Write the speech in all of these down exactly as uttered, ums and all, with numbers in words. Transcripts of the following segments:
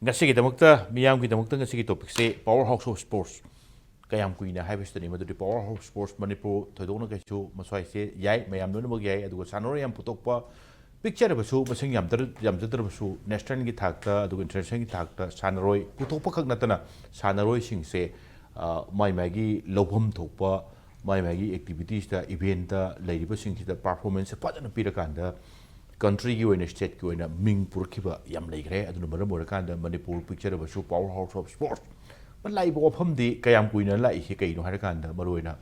ꯉꯁꯤꯒꯤꯗꯃꯛꯇ, ꯃꯤꯌꯥꯝꯒꯤꯗꯃꯛꯇ ꯉꯁꯤꯒꯤ ꯇꯣꯄꯤꯛꯁꯦ Power House of Sports꯫ ꯀꯌꯥꯝ ꯀꯨꯏꯅ ꯍꯥꯏꯕꯁꯤꯗꯅꯤ꯫ ꯃꯗꯨꯗꯤ Power House of Sports Manipur ꯊꯣꯏꯗꯣꯛꯅ ꯀꯩꯁꯨ ꯃꯁ꯭ꯋꯥꯏꯁꯦ ꯌꯥꯏ, ꯃꯌꯥꯝ ꯂꯣꯏꯅꯃꯛ ꯌꯥꯏ, ꯑꯗꯨꯒ ꯁꯥꯟꯅꯔꯣꯏ ꯌꯥꯝ ꯄꯨꯊꯣꯛꯄ, ꯄꯤꯛꯆꯔꯕꯁꯨ, ꯃꯁꯤꯡ ꯌꯥꯝꯗ꯭ꯔ-, ꯌꯥꯝꯖꯗ꯭ꯔꯕꯁꯨ, ꯅꯦꯁꯅꯦꯜꯒꯤ ꯊꯥꯛꯇ ꯑꯗꯨꯒ ꯏꯟꯇꯔꯅꯦꯁꯅꯦꯜꯒꯤ ꯊꯥꯛꯇ ꯁꯥꯟꯅꯔꯣꯏ ꯄꯨꯊꯣꯛꯄ ꯈꯛ ꯅꯠꯇꯅ ꯁꯥꯟꯅꯔꯣꯏꯁꯤꯡꯁꯦ, ꯑ, ꯃꯥꯏ ꯃꯥꯏꯒꯤ ꯂꯧꯐꯝ ꯊꯣꯛꯄ, ꯃꯥꯏ ꯃꯥꯏꯒꯤ ꯑꯦꯛꯇꯤꯚꯤꯇꯤꯁꯇ, ꯏꯚꯦꯟꯇ ꯂꯩꯔꯤꯕꯁꯤꯡꯁꯤꯗ ꯄꯔꯐꯣꯔꯃꯦꯟꯁꯁꯦ ꯐꯖꯅ ꯄꯤꯔꯀꯥꯟꯗ ꯀꯟꯇ꯭ꯔꯤꯒꯤ ꯑꯣꯏꯅ, ꯁ꯭ꯇꯦꯠꯀꯤ ꯑꯣꯏꯅ ꯃꯤꯡ ꯄꯨꯔꯛꯈꯤꯕ ꯌꯥꯝ ꯂꯩꯈ꯭ꯔꯦ꯫ ꯑꯗꯨꯅ ꯃꯔꯝ ꯑꯣꯏꯔꯀꯥꯟꯗ Manipur ꯄꯤꯛꯆꯔꯕꯁꯨ Power House of Sports ꯂꯥꯛꯏꯕ ꯋꯥꯐꯝꯗꯤ ꯀꯌꯥꯝ ꯀꯨꯏꯅ ꯂꯥꯛꯏꯁꯦ ꯀꯩꯅꯣ ꯍꯥꯏꯔꯀꯥꯟꯗ, ꯃꯔꯨꯑꯣꯏꯅ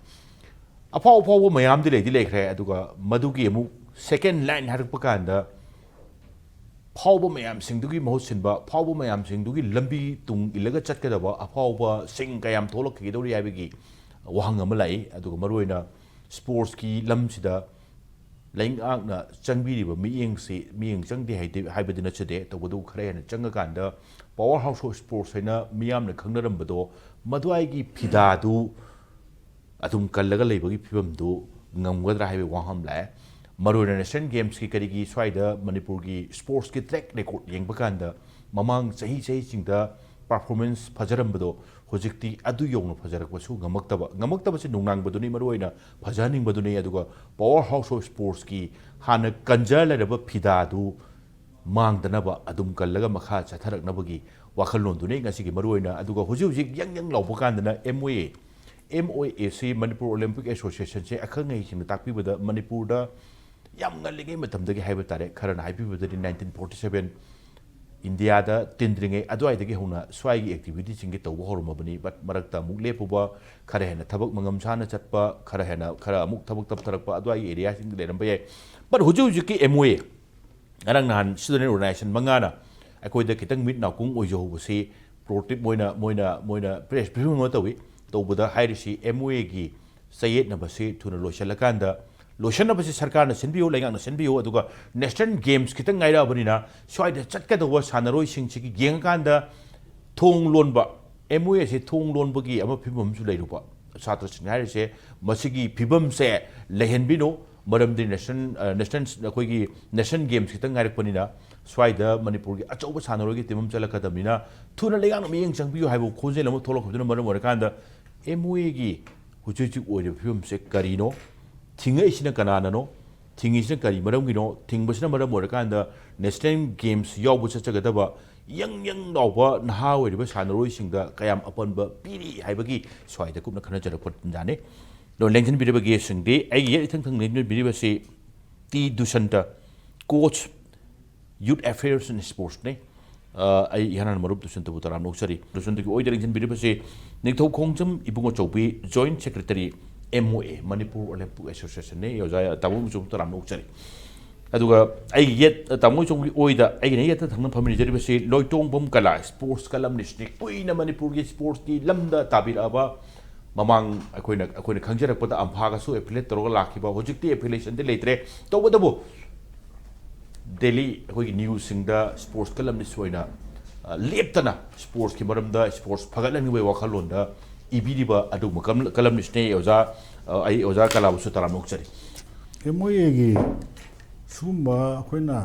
ꯑꯐꯥꯎ ꯑꯐꯥꯎꯕ ꯃꯌꯥꯝꯗꯤ ꯂꯩꯗꯤ ꯂꯩꯈ꯭ꯔꯦ, ꯑꯗꯨꯒ ꯃꯗꯨꯒꯤ ꯑꯃꯨꯛ ꯁꯦꯀꯦꯟ ꯂꯥꯏꯟ ꯍꯥꯏꯔꯛꯄ ꯀꯥꯟꯗ ꯐꯥꯎꯕ ꯃꯌꯥꯝꯁꯤꯡꯗꯨꯒꯤ ꯃꯍꯨꯠ ꯁꯤꯟꯕ, ꯐꯥꯎꯕ ꯃꯌꯥꯝꯁꯤꯡꯗꯨꯒꯤ ꯂꯝꯕꯤ ꯇꯨꯡ ꯏꯜꯂꯒ ꯆꯠꯀꯗꯕ ꯑꯐꯥꯎꯕꯁꯤꯡ ꯀꯌꯥꯝ ꯊꯣꯛꯂꯛꯈꯤꯒꯗꯧꯔꯤ ꯍꯥꯏꯕꯒꯤ ꯋꯥꯍꯪ ꯑꯃ ꯂꯥꯛꯏ꯫ ꯑꯗꯨꯒ ꯃꯔꯨꯑꯣꯏꯅ ꯁ꯭ꯄꯣꯔꯠꯁꯀꯤ ꯂꯝꯁꯤꯗ ꯂꯩꯉꯥꯛꯅ ꯆꯪꯕꯤꯔꯤꯕ ꯃꯤꯠꯌꯦꯡꯁꯤ, ꯃꯤꯠꯌꯦꯡ ꯆꯪꯗꯦ ꯍꯥꯏꯗꯤ, ꯍꯥꯏꯕꯗꯤ ꯅꯠꯆꯗꯦ, ꯇꯧꯕꯇꯕꯨ ꯈꯔ ꯍꯦꯟꯅ ꯆꯪꯉꯀꯥꯟꯗ Power House of Sports ꯍꯥꯏꯅ ꯃꯤꯌꯥꯝꯅ ꯈꯪꯅꯔꯝꯕꯗꯣ, ꯃꯗꯨꯋꯥꯏꯒꯤ ꯐꯤꯗꯥꯗꯨ ꯑꯗꯨꯝ ꯀꯜꯂꯒ ꯂꯩꯕꯒꯤ ꯐꯤꯕꯝꯗꯨ ꯉꯝꯒꯗ꯭ꯔꯥ ꯍꯥꯏꯕꯒꯤ ꯋꯥꯍꯪ ꯑꯃ ꯂꯥꯛꯑꯦ꯫ ꯃꯔꯨꯑꯣꯏꯅ ꯅꯦꯁꯅꯦꯜ ꯒꯦꯝꯁꯀꯤ ꯀꯔꯤꯒꯤ ꯁ꯭ꯋꯥꯏꯗ ꯃꯅꯤꯄꯨꯔꯒꯤ ꯁ꯭ꯄꯣꯔꯠꯁꯀꯤ ꯇ꯭ꯔꯦꯛ ꯔꯦꯀꯣꯔꯗ ꯌꯦꯡꯕ ꯀꯥꯟꯗ, ꯃꯃꯥꯡ ꯆꯍꯤ ꯆꯍꯤꯁꯤꯡꯗ ꯄꯔꯐꯣꯔꯃꯦꯟꯁ ꯐꯖꯔꯝꯕꯗꯣ ꯍꯧꯖꯤꯛꯇꯤ ꯑꯗꯨ ꯌꯧꯅ ꯐꯖꯔꯛꯄꯁꯨ ꯉꯝꯃꯛꯇꯕ, ꯉꯝꯃꯛꯇꯕꯁꯦ ꯅꯨꯡꯅꯥꯡꯕꯗꯨꯅꯤ, ꯃꯔꯨꯑꯣꯏꯅ ꯐꯖꯍꯟꯅꯤꯡꯕꯗꯨꯅꯤ꯫ ꯑꯗꯨꯒ Power House of Sportsꯀꯤ ꯍꯥꯟꯅ ꯀꯟꯖ ꯂꯩꯔꯕ ꯐꯤꯗꯥꯗꯨ ꯃꯥꯡꯗꯅꯕ ꯑꯗꯨꯝ ꯀꯜꯂꯒ ꯃꯈꯥ ꯆꯠꯊꯔꯛꯅꯕꯒꯤ ꯋꯥꯈꯜꯂꯣꯟꯗꯨꯅꯤ ꯉꯁꯤꯒꯤ ꯃꯔꯨꯑꯣꯏꯅ꯫ ꯑꯗꯨꯒ ꯍꯧꯖꯤꯛ ꯍꯧꯖꯤꯛ ꯌꯪ ꯌꯪ ꯂꯥꯎꯕ ꯀꯥꯟꯗꯅ M O A, M O A ꯁꯤ ꯃꯅꯤꯄꯨꯔ ꯑꯣꯂꯤꯝꯄꯤꯛ ꯑꯦꯁꯣꯁꯤꯌꯦꯁꯟꯁꯦ ꯑꯈꯪ ꯑꯍꯩꯁꯤꯡꯅ ꯇꯥꯛꯄꯤꯕꯗ ꯃꯅꯤꯄꯨꯔꯗ ꯌꯥꯝ ꯉꯜꯂꯤꯉꯩ ꯃꯇꯝꯗꯒꯤ ꯍꯥꯏꯕ ꯇꯥꯔꯦ, ꯈꯔꯅ ꯍꯥꯏꯕꯤꯕꯗꯗꯤ nineteen forty seven ꯏꯟꯗꯤꯌꯥꯗ ꯇꯤꯟꯗ꯭ꯔꯤꯉꯩ ꯑꯗꯨꯋꯥꯏꯗꯒꯤ ꯍꯧꯅ ꯁ꯭ꯋꯥꯏꯒꯤ ꯑꯦꯛꯇꯤꯚꯤꯇꯤꯁꯤꯡꯁꯦ ꯇꯧꯕ ꯍꯧꯔꯝꯃꯕꯅꯤ꯫ But ꯃꯔꯛꯇ ꯑꯃꯨꯛ ꯂꯦꯞꯄꯨꯕ, ꯈꯔ ꯍꯦꯟꯅ ꯊꯕꯛ ꯃꯉꯝ ꯁꯥꯅ ꯆꯠꯄ, ꯈꯔ ꯍꯦꯟꯅ, ꯈꯔ ꯑꯃꯨꯛ ꯊꯕꯛ ꯇꯞꯊꯔꯛꯄ, ꯑꯗꯨꯋꯥꯏꯒꯤ ꯑꯦꯔꯤꯌꯥꯁꯤꯡꯗ ꯂꯩꯔꯝꯕ ꯌꯥꯏ꯫ But ꯍꯧꯖꯤꯛ ꯍꯧꯖꯤꯛꯀꯤ M O A, ꯉꯔꯥꯡ ꯅꯍꯥꯟ ꯁ꯭ꯇꯨꯗꯦꯟ ꯑꯣꯔꯒꯅꯥꯏꯖꯦꯁꯟ ꯃꯉꯥꯅ ꯑꯩꯈꯣꯏꯗ ꯈꯤꯇꯪ ꯃꯤꯠ ꯅꯥꯀꯣꯡ ꯑꯣꯏꯖꯍꯧꯕꯁꯤ ꯄ꯭ꯔꯣꯇꯦꯛ ꯃꯣꯏꯅ, ꯃꯣꯏꯅ, ꯃꯣꯏꯅ ꯄ꯭ꯔꯦꯁ ꯕ꯭ꯔꯤꯐꯤꯡ ꯑꯃ ꯇꯧꯏ꯫ ꯇꯧꯕꯗ ꯍꯥꯏꯔꯤꯁꯤ M O Aꯒꯤ ꯆꯌꯦꯠꯅꯕꯁꯤ ꯊꯨꯅ ꯂꯣꯏꯁꯤꯜꯂꯀꯥꯟꯗ, ꯂꯣꯏꯁꯤꯟꯅꯕꯁꯤ ꯁꯔꯀꯥꯔꯅ ꯁꯤꯟꯕꯤꯌꯨ, ꯂꯩꯉꯥꯛꯅ ꯁꯤꯟꯕꯤꯌꯨ, ꯑꯗꯨꯒ ꯅꯦꯁꯅꯦꯜ ꯒꯦꯝꯁ ꯈꯤꯇꯪ ꯉꯥꯏꯔꯛꯑꯕꯅꯤꯅ ꯁ꯭ꯋꯥꯏꯗ ꯆꯠꯀꯗꯧꯕ ꯁꯥꯟꯅꯔꯣꯏꯁꯤꯡꯁꯤꯒꯤ ꯌꯦꯡꯉꯀꯥꯟꯗ ꯊꯣꯡ ꯂꯣꯟꯕ, M O A ꯑꯁꯤ ꯊꯣꯡ ꯂꯣꯟꯕꯒꯤ ꯑꯃ ꯐꯤꯕꯝ ꯑꯃꯁꯨ ꯂꯩꯔꯨꯕ꯫ ꯁꯥꯇ꯭ꯔꯁꯤꯡ ꯍꯥꯏꯔꯤꯁꯦ ꯃꯁꯤꯒꯤ ꯐꯤꯕꯝꯁꯦ ꯂꯩꯍꯟꯕꯤꯅꯨ, ꯃꯔꯝꯗꯤ ꯅꯦꯁꯅꯦꯜ, ꯑ, ꯅꯦꯁꯅꯦꯜ, ꯑꯩꯈꯣꯏꯒꯤ ꯅꯦꯁꯅꯦꯜ ꯒꯦꯝꯁ ꯈꯤꯇꯪ ꯉꯥꯏꯔꯛꯄꯅꯤꯅ ꯁ꯭ꯋꯥꯏꯗ ꯃꯅꯤꯄꯨꯔꯒꯤ ꯑꯆꯧꯕ ꯁꯥꯟꯅꯔꯣꯏꯒꯤ ꯇꯤꯝ ꯑꯃ ꯆꯠꯂꯛꯀꯗꯕꯅꯤꯅ ꯊꯨꯅ ꯂꯩꯉꯥꯛꯅ ꯃꯤꯠꯌꯦꯡ ꯆꯪꯕꯤꯌꯨ ꯍꯥꯏꯕ ꯈꯣꯟꯖꯦꯜ ꯑꯃ ꯊꯣꯛꯂꯛꯄꯗꯨꯅ ꯃꯔꯝ ꯑꯣꯏꯔꯀꯥꯟꯗ ꯑꯦꯝ ꯑꯣ ꯑꯦꯒꯤ ꯍꯧꯖꯤꯛ ꯍꯧꯖꯤꯛ ꯑꯣꯏꯔꯤꯕ ꯐꯤꯕꯝꯁꯦ ꯀꯔꯤꯅꯣ? ꯊꯤꯡꯉꯛꯏꯁꯤꯅ ꯀꯅꯥꯅꯅꯣ? ꯊꯤꯡꯉꯤꯁꯤꯅ ꯀꯔꯤ ꯃꯔꯝꯒꯤꯅꯣ? ꯊꯤꯡꯕꯁꯤꯅ ꯃꯔꯝ ꯑꯣꯏꯔꯀꯥꯟꯗ ꯅꯦꯁꯅꯦꯜ ꯒꯦꯝꯁ ꯌꯥꯎꯕ ꯆꯠꯆꯒꯗꯕ ꯌꯪ ꯌꯪ ꯂꯥꯎꯕ ꯅꯍꯥ ꯑꯣꯏꯔꯤꯕ ꯁꯥꯟꯅꯔꯣꯏꯁꯤꯡꯗ ꯀꯌꯥꯝ ꯑꯄꯟꯕ ꯄꯤꯔꯤ ꯍꯥꯏꯕꯒꯤ ꯁ꯭ꯋꯥꯏꯗ ꯀꯨꯞꯅ ꯈꯟꯅꯖꯔꯛꯄ ꯇꯥꯟꯖꯥꯅꯤ꯫ ꯑꯗꯣ ꯂꯦꯡꯁꯤꯟꯕꯤꯔꯤꯕ ꯒꯦꯁꯁꯤꯡꯗꯤ ꯑꯩꯒꯤ ꯌꯦꯠ ꯏꯊꯪ ꯊꯪ ꯂꯦꯡꯁꯤꯟꯕꯤꯔꯤꯕꯁꯤ T Dushanta, coach, youth affairs and ꯁ꯭ꯄꯣꯔꯠꯁꯅꯤ꯫ ꯑ, ꯑꯩ ꯏꯍꯥꯟ ꯍꯥꯟꯅ ꯃꯔꯨꯞ ꯗꯨꯁꯟꯇꯕꯨ ꯇꯔꯥꯝꯅ ꯑꯣꯛꯆꯔꯤ꯫ ꯗꯨꯁꯟꯇꯒꯤ ꯑꯣꯏꯗ ꯂꯦꯡꯁꯤꯟꯕꯤꯔꯤꯕꯁꯤ ꯅꯤꯡꯊꯧ ꯈꯣꯡꯖꯝ ꯏꯕꯨꯡꯉꯣ Chaobi, joint secretary, M O ꯑꯦ, ꯃꯅꯤꯄꯨꯔ ꯑꯣꯂꯦꯝꯄꯤꯛ ꯑꯦꯁꯣꯁꯤꯌꯦꯁꯟꯅꯤ꯫ ꯑꯣꯖꯥ ꯇꯥꯃꯣ ꯏꯕꯨꯡꯉꯣ ꯆꯧꯕꯤ ꯇꯔꯥꯝꯅ ꯑꯣꯛꯆꯔꯤ꯫ ꯑꯗꯨꯒ ꯑꯩꯒꯤ ꯌꯦꯠ, ꯇꯥꯃꯣ ꯏꯕꯨꯡꯉꯣ ꯆꯧꯕꯤꯒꯤ ꯑꯣꯏꯗ ꯑꯩꯒꯤꯅ ꯌꯦꯠꯇ ꯊꯪꯅ ꯐꯝꯃꯤꯟꯅꯖꯔꯤꯕꯁꯤ ꯂꯣꯏꯇꯣꯡꯕꯝ ꯀꯂꯥ ꯁ꯭ꯄꯣꯔꯠꯁ ꯀꯂꯝꯅꯤꯁꯅꯤ꯫ ꯀꯨꯏꯅ ꯃꯅꯤꯄꯨꯔꯒꯤ ꯁ꯭ꯄꯣꯔꯠꯁꯀꯤ ꯂꯝꯗ ꯇꯥꯕꯤꯔꯛꯑꯕ, ꯃꯃꯥꯡ ꯑꯩꯈꯣꯏꯅ, ꯑꯩꯈꯣꯏꯅ ꯈꯪꯖꯔꯛꯄꯗ ꯑꯝꯐꯥꯒꯁꯨ ꯑꯦꯐꯤꯂꯦꯠ ꯇꯧꯔꯒ ꯂꯥꯛꯈꯤꯕ, ꯍꯧꯖꯤꯛꯇꯤ ꯑꯦꯐꯤꯂꯦꯁꯟꯗꯤ ꯂꯩꯇ꯭ꯔꯦ꯫ ꯇꯧꯕꯇꯕꯨ ꯗꯦꯂꯤ ꯑꯩꯈꯣꯏꯒꯤ ꯅ꯭ꯌꯨꯁꯁꯤꯡꯗ ꯁ꯭ꯄꯣꯔꯠꯁ ꯀꯂꯝꯅꯤꯁ ꯑꯣꯏꯅ, ꯑ, ꯂꯦꯞꯇꯅ ꯁ꯭ꯄꯣꯔꯠꯁꯀꯤ ꯃꯔꯝꯗ, ꯁ꯭ꯄꯣꯔꯠꯁ ꯐꯒꯠꯍꯟꯅꯤꯡꯕꯒꯤ ꯋꯥꯈꯜꯂꯣꯟꯗ ꯏꯕꯤꯔꯤꯕ ꯑꯗꯨꯒꯨꯝꯕ ꯀꯝ-, ꯀꯂꯝꯅꯤꯁꯅꯦ ꯑꯣꯖꯥ, ꯑ, ꯑꯩ ꯑꯣꯖꯥ ꯀꯂꯥꯕꯨꯁꯨ ꯇꯔꯥꯝꯅ ꯑꯣꯛꯆꯔꯤ꯫ ꯑꯦꯝ ꯑꯣ ꯑꯦꯒꯤ ꯁꯤꯒꯨꯝꯕ ꯑꯩꯈꯣꯏꯅ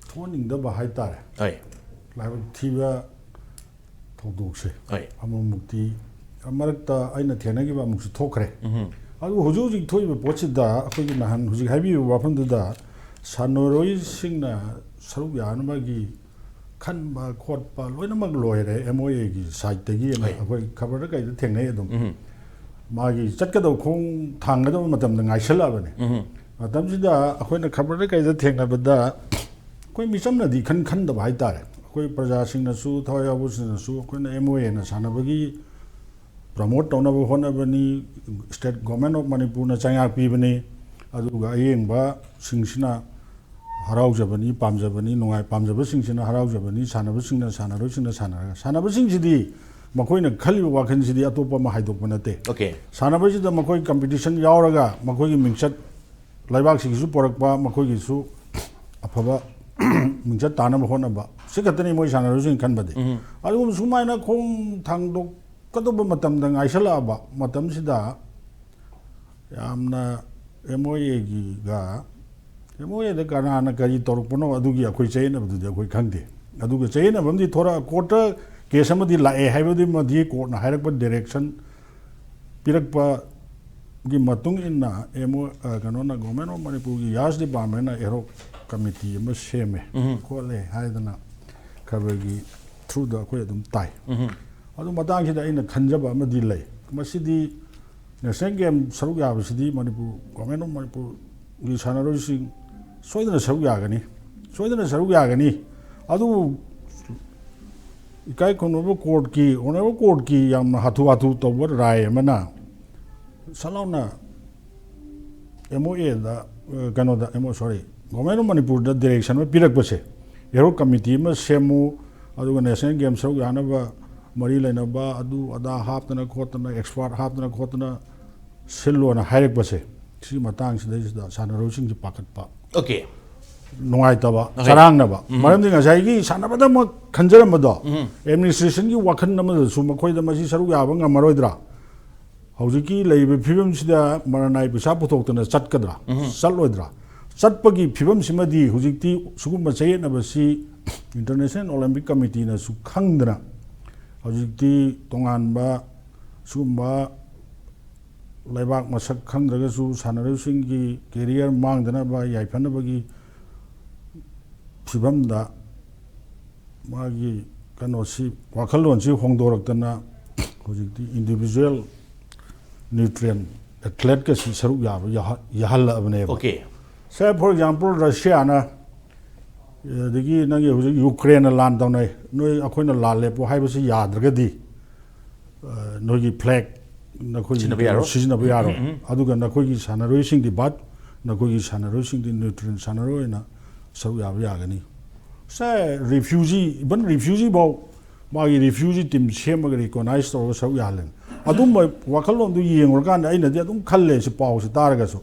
ꯊꯣꯛꯍꯟꯅꯤꯡꯗꯕ ꯍꯥꯏꯇꯥꯔꯦ꯫ ꯍꯣꯏ꯫ ꯂꯥꯏꯕꯛ ꯊꯤꯕ ꯊꯧꯗꯣꯛꯁꯦ ꯍꯣꯏ꯫ ꯑꯃꯨꯛꯃꯨꯛꯇꯤ ꯃꯔꯛꯇ ꯑꯩꯅ ꯊꯦꯡꯅꯈꯤꯕ ꯑꯃꯨꯛꯁꯨ ꯊꯣꯛꯈ꯭ꯔꯦ꯫ ꯎꯝ꯫ ꯑꯗꯨꯕꯨ ꯍꯧꯖꯤꯛ ꯍꯧꯖꯤꯛ ꯊꯣꯛꯏꯕ ꯄꯣꯠꯁꯤꯗ ꯑꯩꯈꯣꯏꯒꯤ ꯅꯍꯥꯟ ꯍꯧꯖꯤꯛ ꯍꯥꯏꯕꯤꯕ ꯋꯥꯐꯝꯗꯨꯗ ꯁꯥꯟꯅꯔꯣꯏꯁꯤꯡꯅ ꯁꯔꯨꯛ ꯌꯥꯅꯕꯒꯤ ꯈꯟꯕ ꯈꯣꯠꯄ ꯂꯣꯏꯅꯃꯛ ꯂꯣꯏꯔꯦ ꯑꯦꯝ ꯑꯣ ꯑꯦꯒꯤ ꯁꯥꯏꯠꯇꯒꯤ ꯍꯣꯏ꯫ ꯑꯩꯈꯣꯏ ꯈꯕꯔꯗ ꯀꯩꯗ ꯊꯦꯡꯅꯩ ꯑꯗꯨꯝ꯫ ꯎꯝ꯫ ꯃꯥꯒꯤ ꯆꯠꯀꯗꯕ ꯈꯣꯡ ꯊꯥꯡꯒꯗꯕ ꯃꯇꯝꯗ ꯉꯥꯏꯁꯜꯂꯛꯑꯕꯅꯦ꯫ ꯎꯝ꯫ ꯃꯇꯝꯁꯤꯗ ꯑꯩꯈꯣꯏꯅ ꯈꯕꯔꯗ ꯀꯩꯗ ꯊꯦꯡꯅꯕꯗ ꯑꯩꯈꯣꯏ ꯃꯤꯆꯝꯅꯗꯤ ꯏꯈꯟ ꯈꯟꯗꯕ ꯍꯥꯏꯇꯥꯔꯦ꯫ ꯑꯩꯈꯣꯏ ꯄ꯭ꯔꯖꯥꯁꯤꯡꯅꯁꯨ, ꯊꯋꯥꯏ ꯌꯥꯎꯕꯁꯤꯡꯅꯁꯨ ꯑꯩꯈꯣꯏꯅ ꯑꯦꯝ ꯑꯣ ꯑꯦꯅ ꯁꯥꯟꯅꯕꯒꯤ ꯄ꯭ꯔꯃꯣꯠ ꯇꯧꯅꯕ ꯍꯣꯠꯅꯕꯅꯤ, ꯁ꯭ꯇꯦꯠ ꯒꯣꯔꯃꯦꯟ ꯑꯣꯐ ꯃꯅꯤꯄꯨꯔꯅ ꯆꯩꯉꯥꯛ ꯄꯤꯕꯅꯤ, ꯑꯗꯨꯒ ꯑꯌꯦꯡꯕꯁꯤꯡꯁꯤꯅ ꯍꯔꯥꯎꯖꯕꯅꯤ, ꯄꯥꯝꯖꯕꯅꯤ, ꯅꯨꯡꯉꯥꯏ, ꯄꯥꯝꯖꯕꯁꯤꯡꯁꯤꯅ ꯍꯔꯥꯎꯖꯕꯅꯤ, ꯁꯥꯟꯅꯕꯁꯤꯡꯅ, ꯁꯥꯟꯅꯔꯣꯏꯁꯤꯡꯅ ꯁꯥꯟꯅꯔꯒ, ꯁꯥꯟꯅꯕꯁꯤꯡꯁꯤꯗꯤ ꯃꯈꯣꯏꯅ ꯈꯜꯂꯤꯕ ꯋꯥꯈꯜꯁꯤꯗꯤ ꯑꯇꯣꯞꯄ ꯑꯃ ꯍꯥꯏꯗꯣꯛꯄ ꯅꯠꯇꯦ꯫ ꯑꯣꯀꯦ꯫ ꯁꯥꯟꯅꯕꯁꯤꯗ ꯃꯈꯣꯏ ꯀꯝꯄꯤꯇꯤꯁꯟ ꯌꯥꯎꯔꯒ ꯃꯈꯣꯏꯒꯤ ꯃꯤꯡꯆꯠ ꯂꯩꯕꯥꯛꯁꯤꯒꯤꯁꯨ ꯄꯣꯔꯛꯄ, ꯃꯈꯣꯏꯒꯤꯁꯨ ꯑꯐꯕ ꯃꯤꯡꯆꯠ ꯇꯥꯅꯕ ꯍꯣꯠꯅꯕ, ꯁꯤ ꯈꯛꯇꯅꯤ ꯃꯣꯏ ꯁꯥꯟꯅꯔꯣꯏꯁꯤꯡ ꯈꯟꯕꯗꯤ꯫ ꯎꯝ꯫ ꯑꯗꯨꯒꯨꯝꯕ ꯁꯨꯃꯥꯏꯅ ꯈꯣꯡ ꯊꯥꯡꯗꯣꯛꯀꯗꯧꯕ ꯃꯇꯝꯗ ꯉꯥꯏꯁꯜꯂꯛꯑꯕ ꯃꯇꯝꯁꯤꯗ ꯌꯥꯝꯅ ꯑꯦꯝ ꯑꯣ ꯑꯦꯒꯤꯒ ꯑꯦꯝ ꯑꯣ ꯑꯦꯗ ꯀꯅꯥꯅ ꯀꯔꯤ ꯇꯧꯔꯛꯄꯅꯣ ꯑꯗꯨꯒꯤ ꯑꯩꯈꯣꯏ ꯆꯌꯦꯠꯅꯕꯗꯨꯗꯤ ꯑꯩꯈꯣꯏ ꯈꯪꯗꯦ꯫ ꯑꯗꯨꯒ ꯆꯌꯦꯠꯅꯕ ꯑꯃꯗꯤ ꯊꯣꯔꯛ ꯀꯣꯔꯠꯇ ꯀꯦꯁ ꯑꯃꯗꯤ ꯂꯥꯛꯑꯦ ꯍꯥꯏꯕꯗꯨꯃꯗꯤ ꯀꯣꯔꯠꯅ ꯍꯥꯏꯔꯛꯄ ꯗꯥꯏꯔꯦꯛꯁꯟ ꯄꯤꯔꯛꯄꯒꯤ ꯃꯇꯨꯡ ꯏꯟꯅ ꯑꯦꯝ ꯑꯣ ꯀꯩꯅꯣꯅ ꯒꯣꯔꯃꯦꯟ ꯑꯣꯐ ꯃꯅꯤꯄꯨꯔꯒꯤ ꯌꯥꯁ ꯗꯤꯄꯥꯔꯠꯃꯦꯟꯅ ꯑꯦꯔꯣꯛ ꯀꯃꯤꯇꯤ ꯑꯃ ꯁꯦꯝꯃꯦ ꯎꯝ꯫ ꯈꯣꯠꯂꯦ ꯍꯥꯏꯗꯅ ꯈꯕꯔꯒꯤ ꯊ꯭ꯔꯨꯗ ꯑꯩꯈꯣꯏ ꯑꯗꯨꯝ ꯇꯥꯏ꯫ ꯎꯝ꯫ ꯑꯗꯨ ꯃꯇꯥꯡꯁꯤꯗ ꯑꯩꯅ ꯈꯟꯖꯕ ꯑꯃꯗꯤ ꯂꯩ꯫ ꯃꯁꯤꯗꯤ ꯅꯦꯁꯅꯦꯜ ꯒꯦꯝ ꯁꯔꯨꯛ ꯌꯥꯕꯁꯤꯗꯤ ꯃꯅꯤꯄꯨꯔ ꯒꯣꯔꯃꯦꯟ ꯑꯣꯐ ꯃꯅꯤꯄꯨꯔꯒꯤ ꯁꯥꯟꯅꯔꯣꯏꯁꯤꯡ ꯁꯣꯏꯗꯅ ꯁꯔꯨꯛ ꯌꯥꯒꯅꯤ, ꯁꯣꯏꯗꯅ ꯁꯔꯨꯛ ꯌꯥꯒꯅꯤ꯫ ꯑꯗꯨꯕꯨ ꯏꯀꯥꯏ ꯈꯨꯝꯅꯕ ꯀꯣꯔꯠꯀꯤ, ꯑꯣꯅꯔꯦꯕꯜ ꯀꯣꯔꯠꯀꯤ ꯌꯥꯝꯅ ꯍꯥꯊꯨ ꯍꯥꯊꯨ ꯇꯧꯕ ꯔꯥꯏ ꯑꯃꯅ ꯁꯠ ꯂꯥꯎꯅ ꯑꯦꯝ ꯑꯣ ꯑꯦꯗ, ꯀꯩꯅꯣꯗ, M O, sorry, government of ꯃꯅꯤꯄꯨꯔꯗ ꯗꯥꯏꯔꯦꯛꯁꯟ ꯑꯃ ꯄꯤꯔꯛꯄꯁꯦ, ꯑꯦꯔꯣꯛ ꯀꯃꯤꯇꯤ ꯑꯃ ꯁꯦꯝꯃꯨ, ꯑꯗꯨꯒ ꯅꯦꯁꯅꯦꯜ ꯒꯦꯝ ꯁꯔꯨꯛ ꯌꯥꯅꯕ ꯃꯔꯤ ꯂꯩꯅꯕ ꯑꯗꯨ ꯑꯗꯥ ꯍꯥꯞꯇꯅ ꯈꯣꯠꯇꯅ, ꯑꯦꯛꯁꯄꯥꯔꯠ ꯍꯥꯞꯇꯅ ꯈꯣꯠꯇꯅ ꯁꯤꯜꯂꯣꯅ ꯍꯥꯏꯔꯛꯄꯁꯦ, ꯁꯤꯒꯤ ꯃꯇꯥꯡꯁꯤꯗꯩꯁꯤꯗ ꯁꯥꯟꯅꯔꯣꯏꯁꯤꯡꯁꯤ ꯄꯥꯈꯠꯄ, ꯑꯣꯀꯦ꯫ ꯅꯨꯡꯉꯥꯏꯇꯕ, Okay. ꯆꯔꯥꯡꯅꯕ꯫ ꯎꯝ꯫ ꯃꯔꯝꯗꯤ ꯉꯁꯥꯏꯒꯤ ꯁꯥꯟꯅꯕꯗꯃꯛ ꯈꯟꯖꯔꯝꯕꯗꯣ, ꯎꯝ꯫ ꯑꯦꯗꯃꯤꯅꯤꯁꯇ꯭ꯔꯦꯁꯟꯒꯤ ꯋꯥꯈꯜ ꯑꯃꯗꯁꯨ ꯃꯈꯣꯏꯗ ꯃꯁꯤ ꯁꯔꯨꯛ ꯌꯥꯕ ꯉꯝꯃꯔꯣꯏꯗ꯭ꯔꯥ? ꯍꯧꯖꯤꯛꯀꯤ ꯂꯩꯔꯤꯕ ꯐꯤꯕꯝꯁꯤꯗ ꯃꯔꯅꯥꯏ ꯄꯩꯁꯥ ꯄꯨꯊꯣꯛꯇꯅ ꯆꯠꯀꯗ꯭ꯔꯥ? ꯎꯝ꯫ ꯆꯠꯂꯣꯏꯗ꯭ꯔꯥ? ꯆꯠꯄꯒꯤ ꯐꯤꯕꯝꯁꯤꯃꯗꯤ ꯍꯧꯖꯤꯛꯇꯤ ꯁꯤꯒꯨꯝꯕ ꯆꯌꯦꯠꯅꯕꯁꯤ ꯏꯟꯇꯔꯅꯦꯁꯅꯦꯜ ꯑꯣꯂꯦꯝꯄꯤꯛ ꯀꯃꯤꯇꯤꯅꯁꯨ ꯈꯪꯗꯅ ꯍꯧꯖꯤꯛꯇꯤ ꯇꯣꯉꯥꯟꯕ ꯁꯤꯒꯨꯝꯕ ꯂꯩꯕꯥꯛ ꯃꯁꯛ ꯈꯪꯗ꯭ꯔꯒꯁꯨ ꯁꯥꯟꯅꯔꯣꯏꯁꯤꯡꯒꯤ ꯀꯦꯔꯤꯌꯔ ꯃꯥꯡꯗꯅꯕ, ꯌꯥꯏꯐꯅꯕꯒꯤ ꯐꯤꯕꯝꯗ ꯃꯥꯒꯤ ꯀꯩꯅꯣꯁꯤ, ꯋꯥꯈꯜꯂꯣꯟꯁꯤ ꯍꯣꯡꯗꯣꯔꯛꯇꯅ ꯍꯧꯖꯤꯛꯇꯤ ꯏꯟꯗꯤꯕꯤꯖꯨꯋꯦꯜ ꯅ꯭ꯌꯨꯇ꯭ꯔꯤꯌꯦꯟ ꯑꯦꯊ꯭ꯂꯦꯠꯀꯁꯤ ꯁꯔꯨꯛ ꯌꯥꯕ ꯌꯥꯍ-, ꯌꯥꯍꯜꯂꯛꯑꯕꯅꯦꯕ꯫ ꯑꯣꯀꯦ꯫ ꯁꯦ, for example, ꯔꯁꯤꯌꯥꯅ, ꯑꯗꯒꯤ ꯅꯪꯒꯤ ꯍꯧꯖꯤꯛ ꯌꯨꯀ꯭ꯔꯦꯟꯅ ꯂꯥꯟ ꯇꯧꯅꯩ, ꯅꯣꯏ ꯑꯩꯈꯣꯏꯅ ꯂꯥꯟ ꯂꯦꯞꯄꯣ ꯍꯥꯏꯕꯁꯤ ꯌꯥꯗ꯭ꯔꯒꯗꯤ, ꯑ, ꯅꯣꯏꯒꯤ ꯐ꯭ꯂꯦꯛ ꯅꯈꯣꯏꯒꯤ ꯁꯤꯖꯤꯟꯅꯕ ꯀꯩꯅꯣ ꯌꯥꯔꯣꯏ꯫ ꯁꯤꯖꯤꯟꯅꯕ ꯌꯥꯔꯣꯏ꯫ ꯎꯝ, ꯎꯝ꯫ ꯑꯗꯨꯒ ꯅꯈꯣꯏꯒꯤ ꯁꯥꯟꯅꯔꯣꯏꯁꯤꯡꯗꯤ, ꯕꯠ ꯅꯈꯣꯏꯒꯤ ꯁꯥꯟꯅꯔꯣꯏꯁꯤꯡꯗꯤ ꯅ꯭ꯌꯨꯇ꯭ꯔꯤꯌꯦꯟ ꯁꯥꯟꯅꯔꯣꯏ ꯑꯣꯏꯅ ꯁꯔꯨꯛ ꯌꯥꯕ ꯌꯥꯒꯅꯤ꯫ ꯁꯦ, ꯔꯤꯐ꯭ꯌꯨꯖꯤ, even ꯔꯤꯐ꯭ꯌꯨꯖꯤ ꯐꯥꯎ ꯃꯥꯒꯤ ꯔꯤꯐ꯭ꯌꯨꯖꯤ ꯇꯤꯝ ꯁꯦꯝꯃꯒ ꯔꯤꯀꯣꯅꯥꯏꯁ ꯇꯧꯔꯒ ꯁꯔꯨꯛ ꯌꯥꯍꯜꯂꯅꯤ꯫ ꯑꯗꯨꯝꯕ ꯋꯥꯈꯜꯂꯣꯟꯗꯨ ꯌꯦꯡꯉꯨꯔꯀꯥꯟꯗ ꯑꯩꯅꯗꯤ ꯑꯗꯨꯝ ꯈꯜꯂꯦ, ꯁꯤ ꯄꯥꯎꯁꯤ ꯇꯥꯔꯒꯁꯨ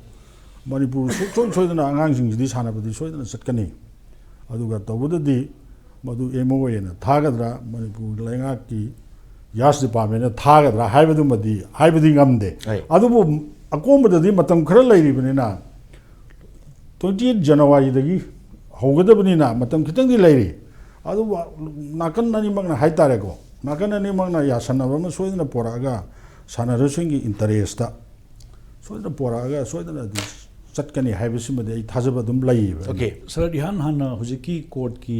ꯃꯅꯤꯄꯨꯔ ꯁꯨꯡꯁꯣꯏ ꯁꯣꯏꯗꯅ ꯑꯉꯥꯡꯁꯤꯡꯁꯤꯗꯤ ꯁꯥꯟꯅꯕꯗꯤ ꯁꯣꯏꯗꯅ ꯆꯠꯀꯅꯤ꯫ ꯑꯗꯨꯒ ꯇꯧꯕꯗꯗꯤ ꯃꯗꯨ ꯑꯦꯝ ꯑꯣ ꯑꯦꯅ ꯊꯥꯒꯗ꯭ꯔꯥ, ꯃꯅꯤꯄꯨꯔ ꯂꯩꯉꯥꯛꯀꯤ ꯌꯥꯁ ꯗꯤꯄꯥꯔꯠꯃꯦꯟꯅ ꯊꯥꯒꯗ꯭ꯔꯥ ꯍꯥꯏꯕꯗꯨꯃꯗꯤ ꯍꯥꯏꯕꯗꯤ ꯉꯝꯗꯦ꯫ ꯍꯣꯏ꯫ ꯑꯗꯨꯕꯨ ꯑꯀꯣꯟꯕꯗꯗꯤ ꯃꯇꯝ ꯈꯔ ꯂꯩꯔꯤꯕꯅꯤꯅ ꯇ꯭ꯋꯦꯟꯇꯤ ꯑꯩꯠ ꯖꯅꯋꯥꯔꯤꯗꯒꯤ ꯍꯧꯒꯗꯕꯅꯤꯅ ꯃꯇꯝ ꯈꯤꯇꯪꯗꯤ ꯂꯩꯔꯤ꯫ ꯑꯗꯨꯕꯨ ꯅꯥꯀꯟ ꯑꯅꯤꯃꯛꯅ ꯍꯥꯏꯇꯥꯔꯦꯀꯣ, ꯅꯥꯀꯟ ꯑꯅꯤꯃꯛꯅ ꯌꯥꯁꯟꯅꯕ ꯑꯃ ꯁꯣꯏꯗꯅ ꯄꯣꯔꯛꯑꯒ ꯁꯥꯟꯅꯔꯣꯏꯁꯤꯡꯒꯤ ꯏꯟꯇꯔꯦꯁꯇ ꯁꯣꯏꯗꯅ ꯄꯣꯔꯛꯑꯒ ꯁꯣꯏꯗꯅ ꯑꯗꯨꯝ ꯆꯠꯀꯅꯤ ꯍꯥꯏꯕꯁꯤꯃꯗꯤ ꯑꯩ ꯊꯥꯖꯕ ꯑꯗꯨꯝ ꯂꯩꯌꯦꯕ꯫ Okay. ꯁꯥꯔ, ꯏꯍꯥꯟ ꯍꯥꯟꯅ ꯍꯧꯖꯤꯛꯀꯤ ꯀꯣꯔꯠꯀꯤ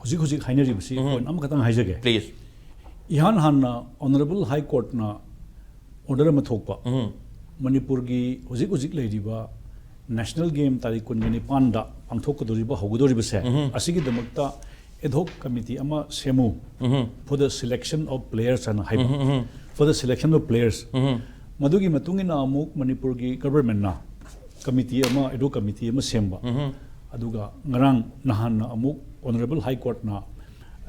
ꯍꯧꯖꯤꯛ ꯍꯧꯖꯤꯛ ꯍꯥꯏꯅꯔꯤꯕꯁꯤ ꯄꯣꯏꯟ ꯑꯃꯈꯛꯇꯪ ꯍꯥꯏꯖꯒꯦ꯫ Please. ꯏꯍꯥꯟ ꯍꯥꯟꯅ ꯑꯣꯅꯔꯦꯕꯜ ꯍꯥꯏ ꯀꯣꯔꯠꯅ ꯑꯣꯔꯗꯔ ꯑꯃ ꯊꯣꯛꯄ, ꯎꯝ. ꯃꯅꯤꯄꯨꯔꯒꯤ ꯍꯧꯖꯤꯛ ꯍꯧꯖꯤꯛ ꯂꯩꯔꯤꯕ ꯅꯦꯁꯅꯦꯜ ꯒꯦꯝ ꯇꯥꯔꯤꯛ ꯀꯨꯟꯒ ꯅꯤꯄꯥꯟꯗ ꯄꯥꯡꯊꯣꯛꯀꯗꯧꯔꯤꯕ, ꯍꯧꯒꯗꯧꯔꯤꯕꯁꯦ, ꯑꯁꯤꯒꯤꯗꯃꯛꯇ ꯑꯦꯗꯍꯣꯛ ꯀꯃꯤꯇꯤ ꯑꯃ ꯁꯦꯝꯃꯨ, for the selection of players ꯍꯥꯏꯅ ꯍꯥꯏꯕ, for the selection of players꯫ ꯃꯗꯨꯒꯤ ꯃꯇꯨꯡ ꯏꯟꯅ ꯑꯃꯨꯛ ꯃꯅꯤꯄꯨꯔꯒꯤ ꯒꯚꯔꯟꯃꯦꯟꯅ ꯀꯃꯤꯇꯤ ꯑꯃ, ꯑꯦꯗꯍꯣꯛ ꯀꯃꯤꯇꯤ ꯑꯃ ꯁꯦꯝꯕ꯫ ꯑꯗꯨꯒ ꯉꯔꯥꯡ ꯅꯍꯥꯟꯅ ꯑꯃꯨꯛ ꯑꯣꯅꯔꯦꯕꯜ ꯍꯥꯏ ꯀꯣꯔꯠꯅ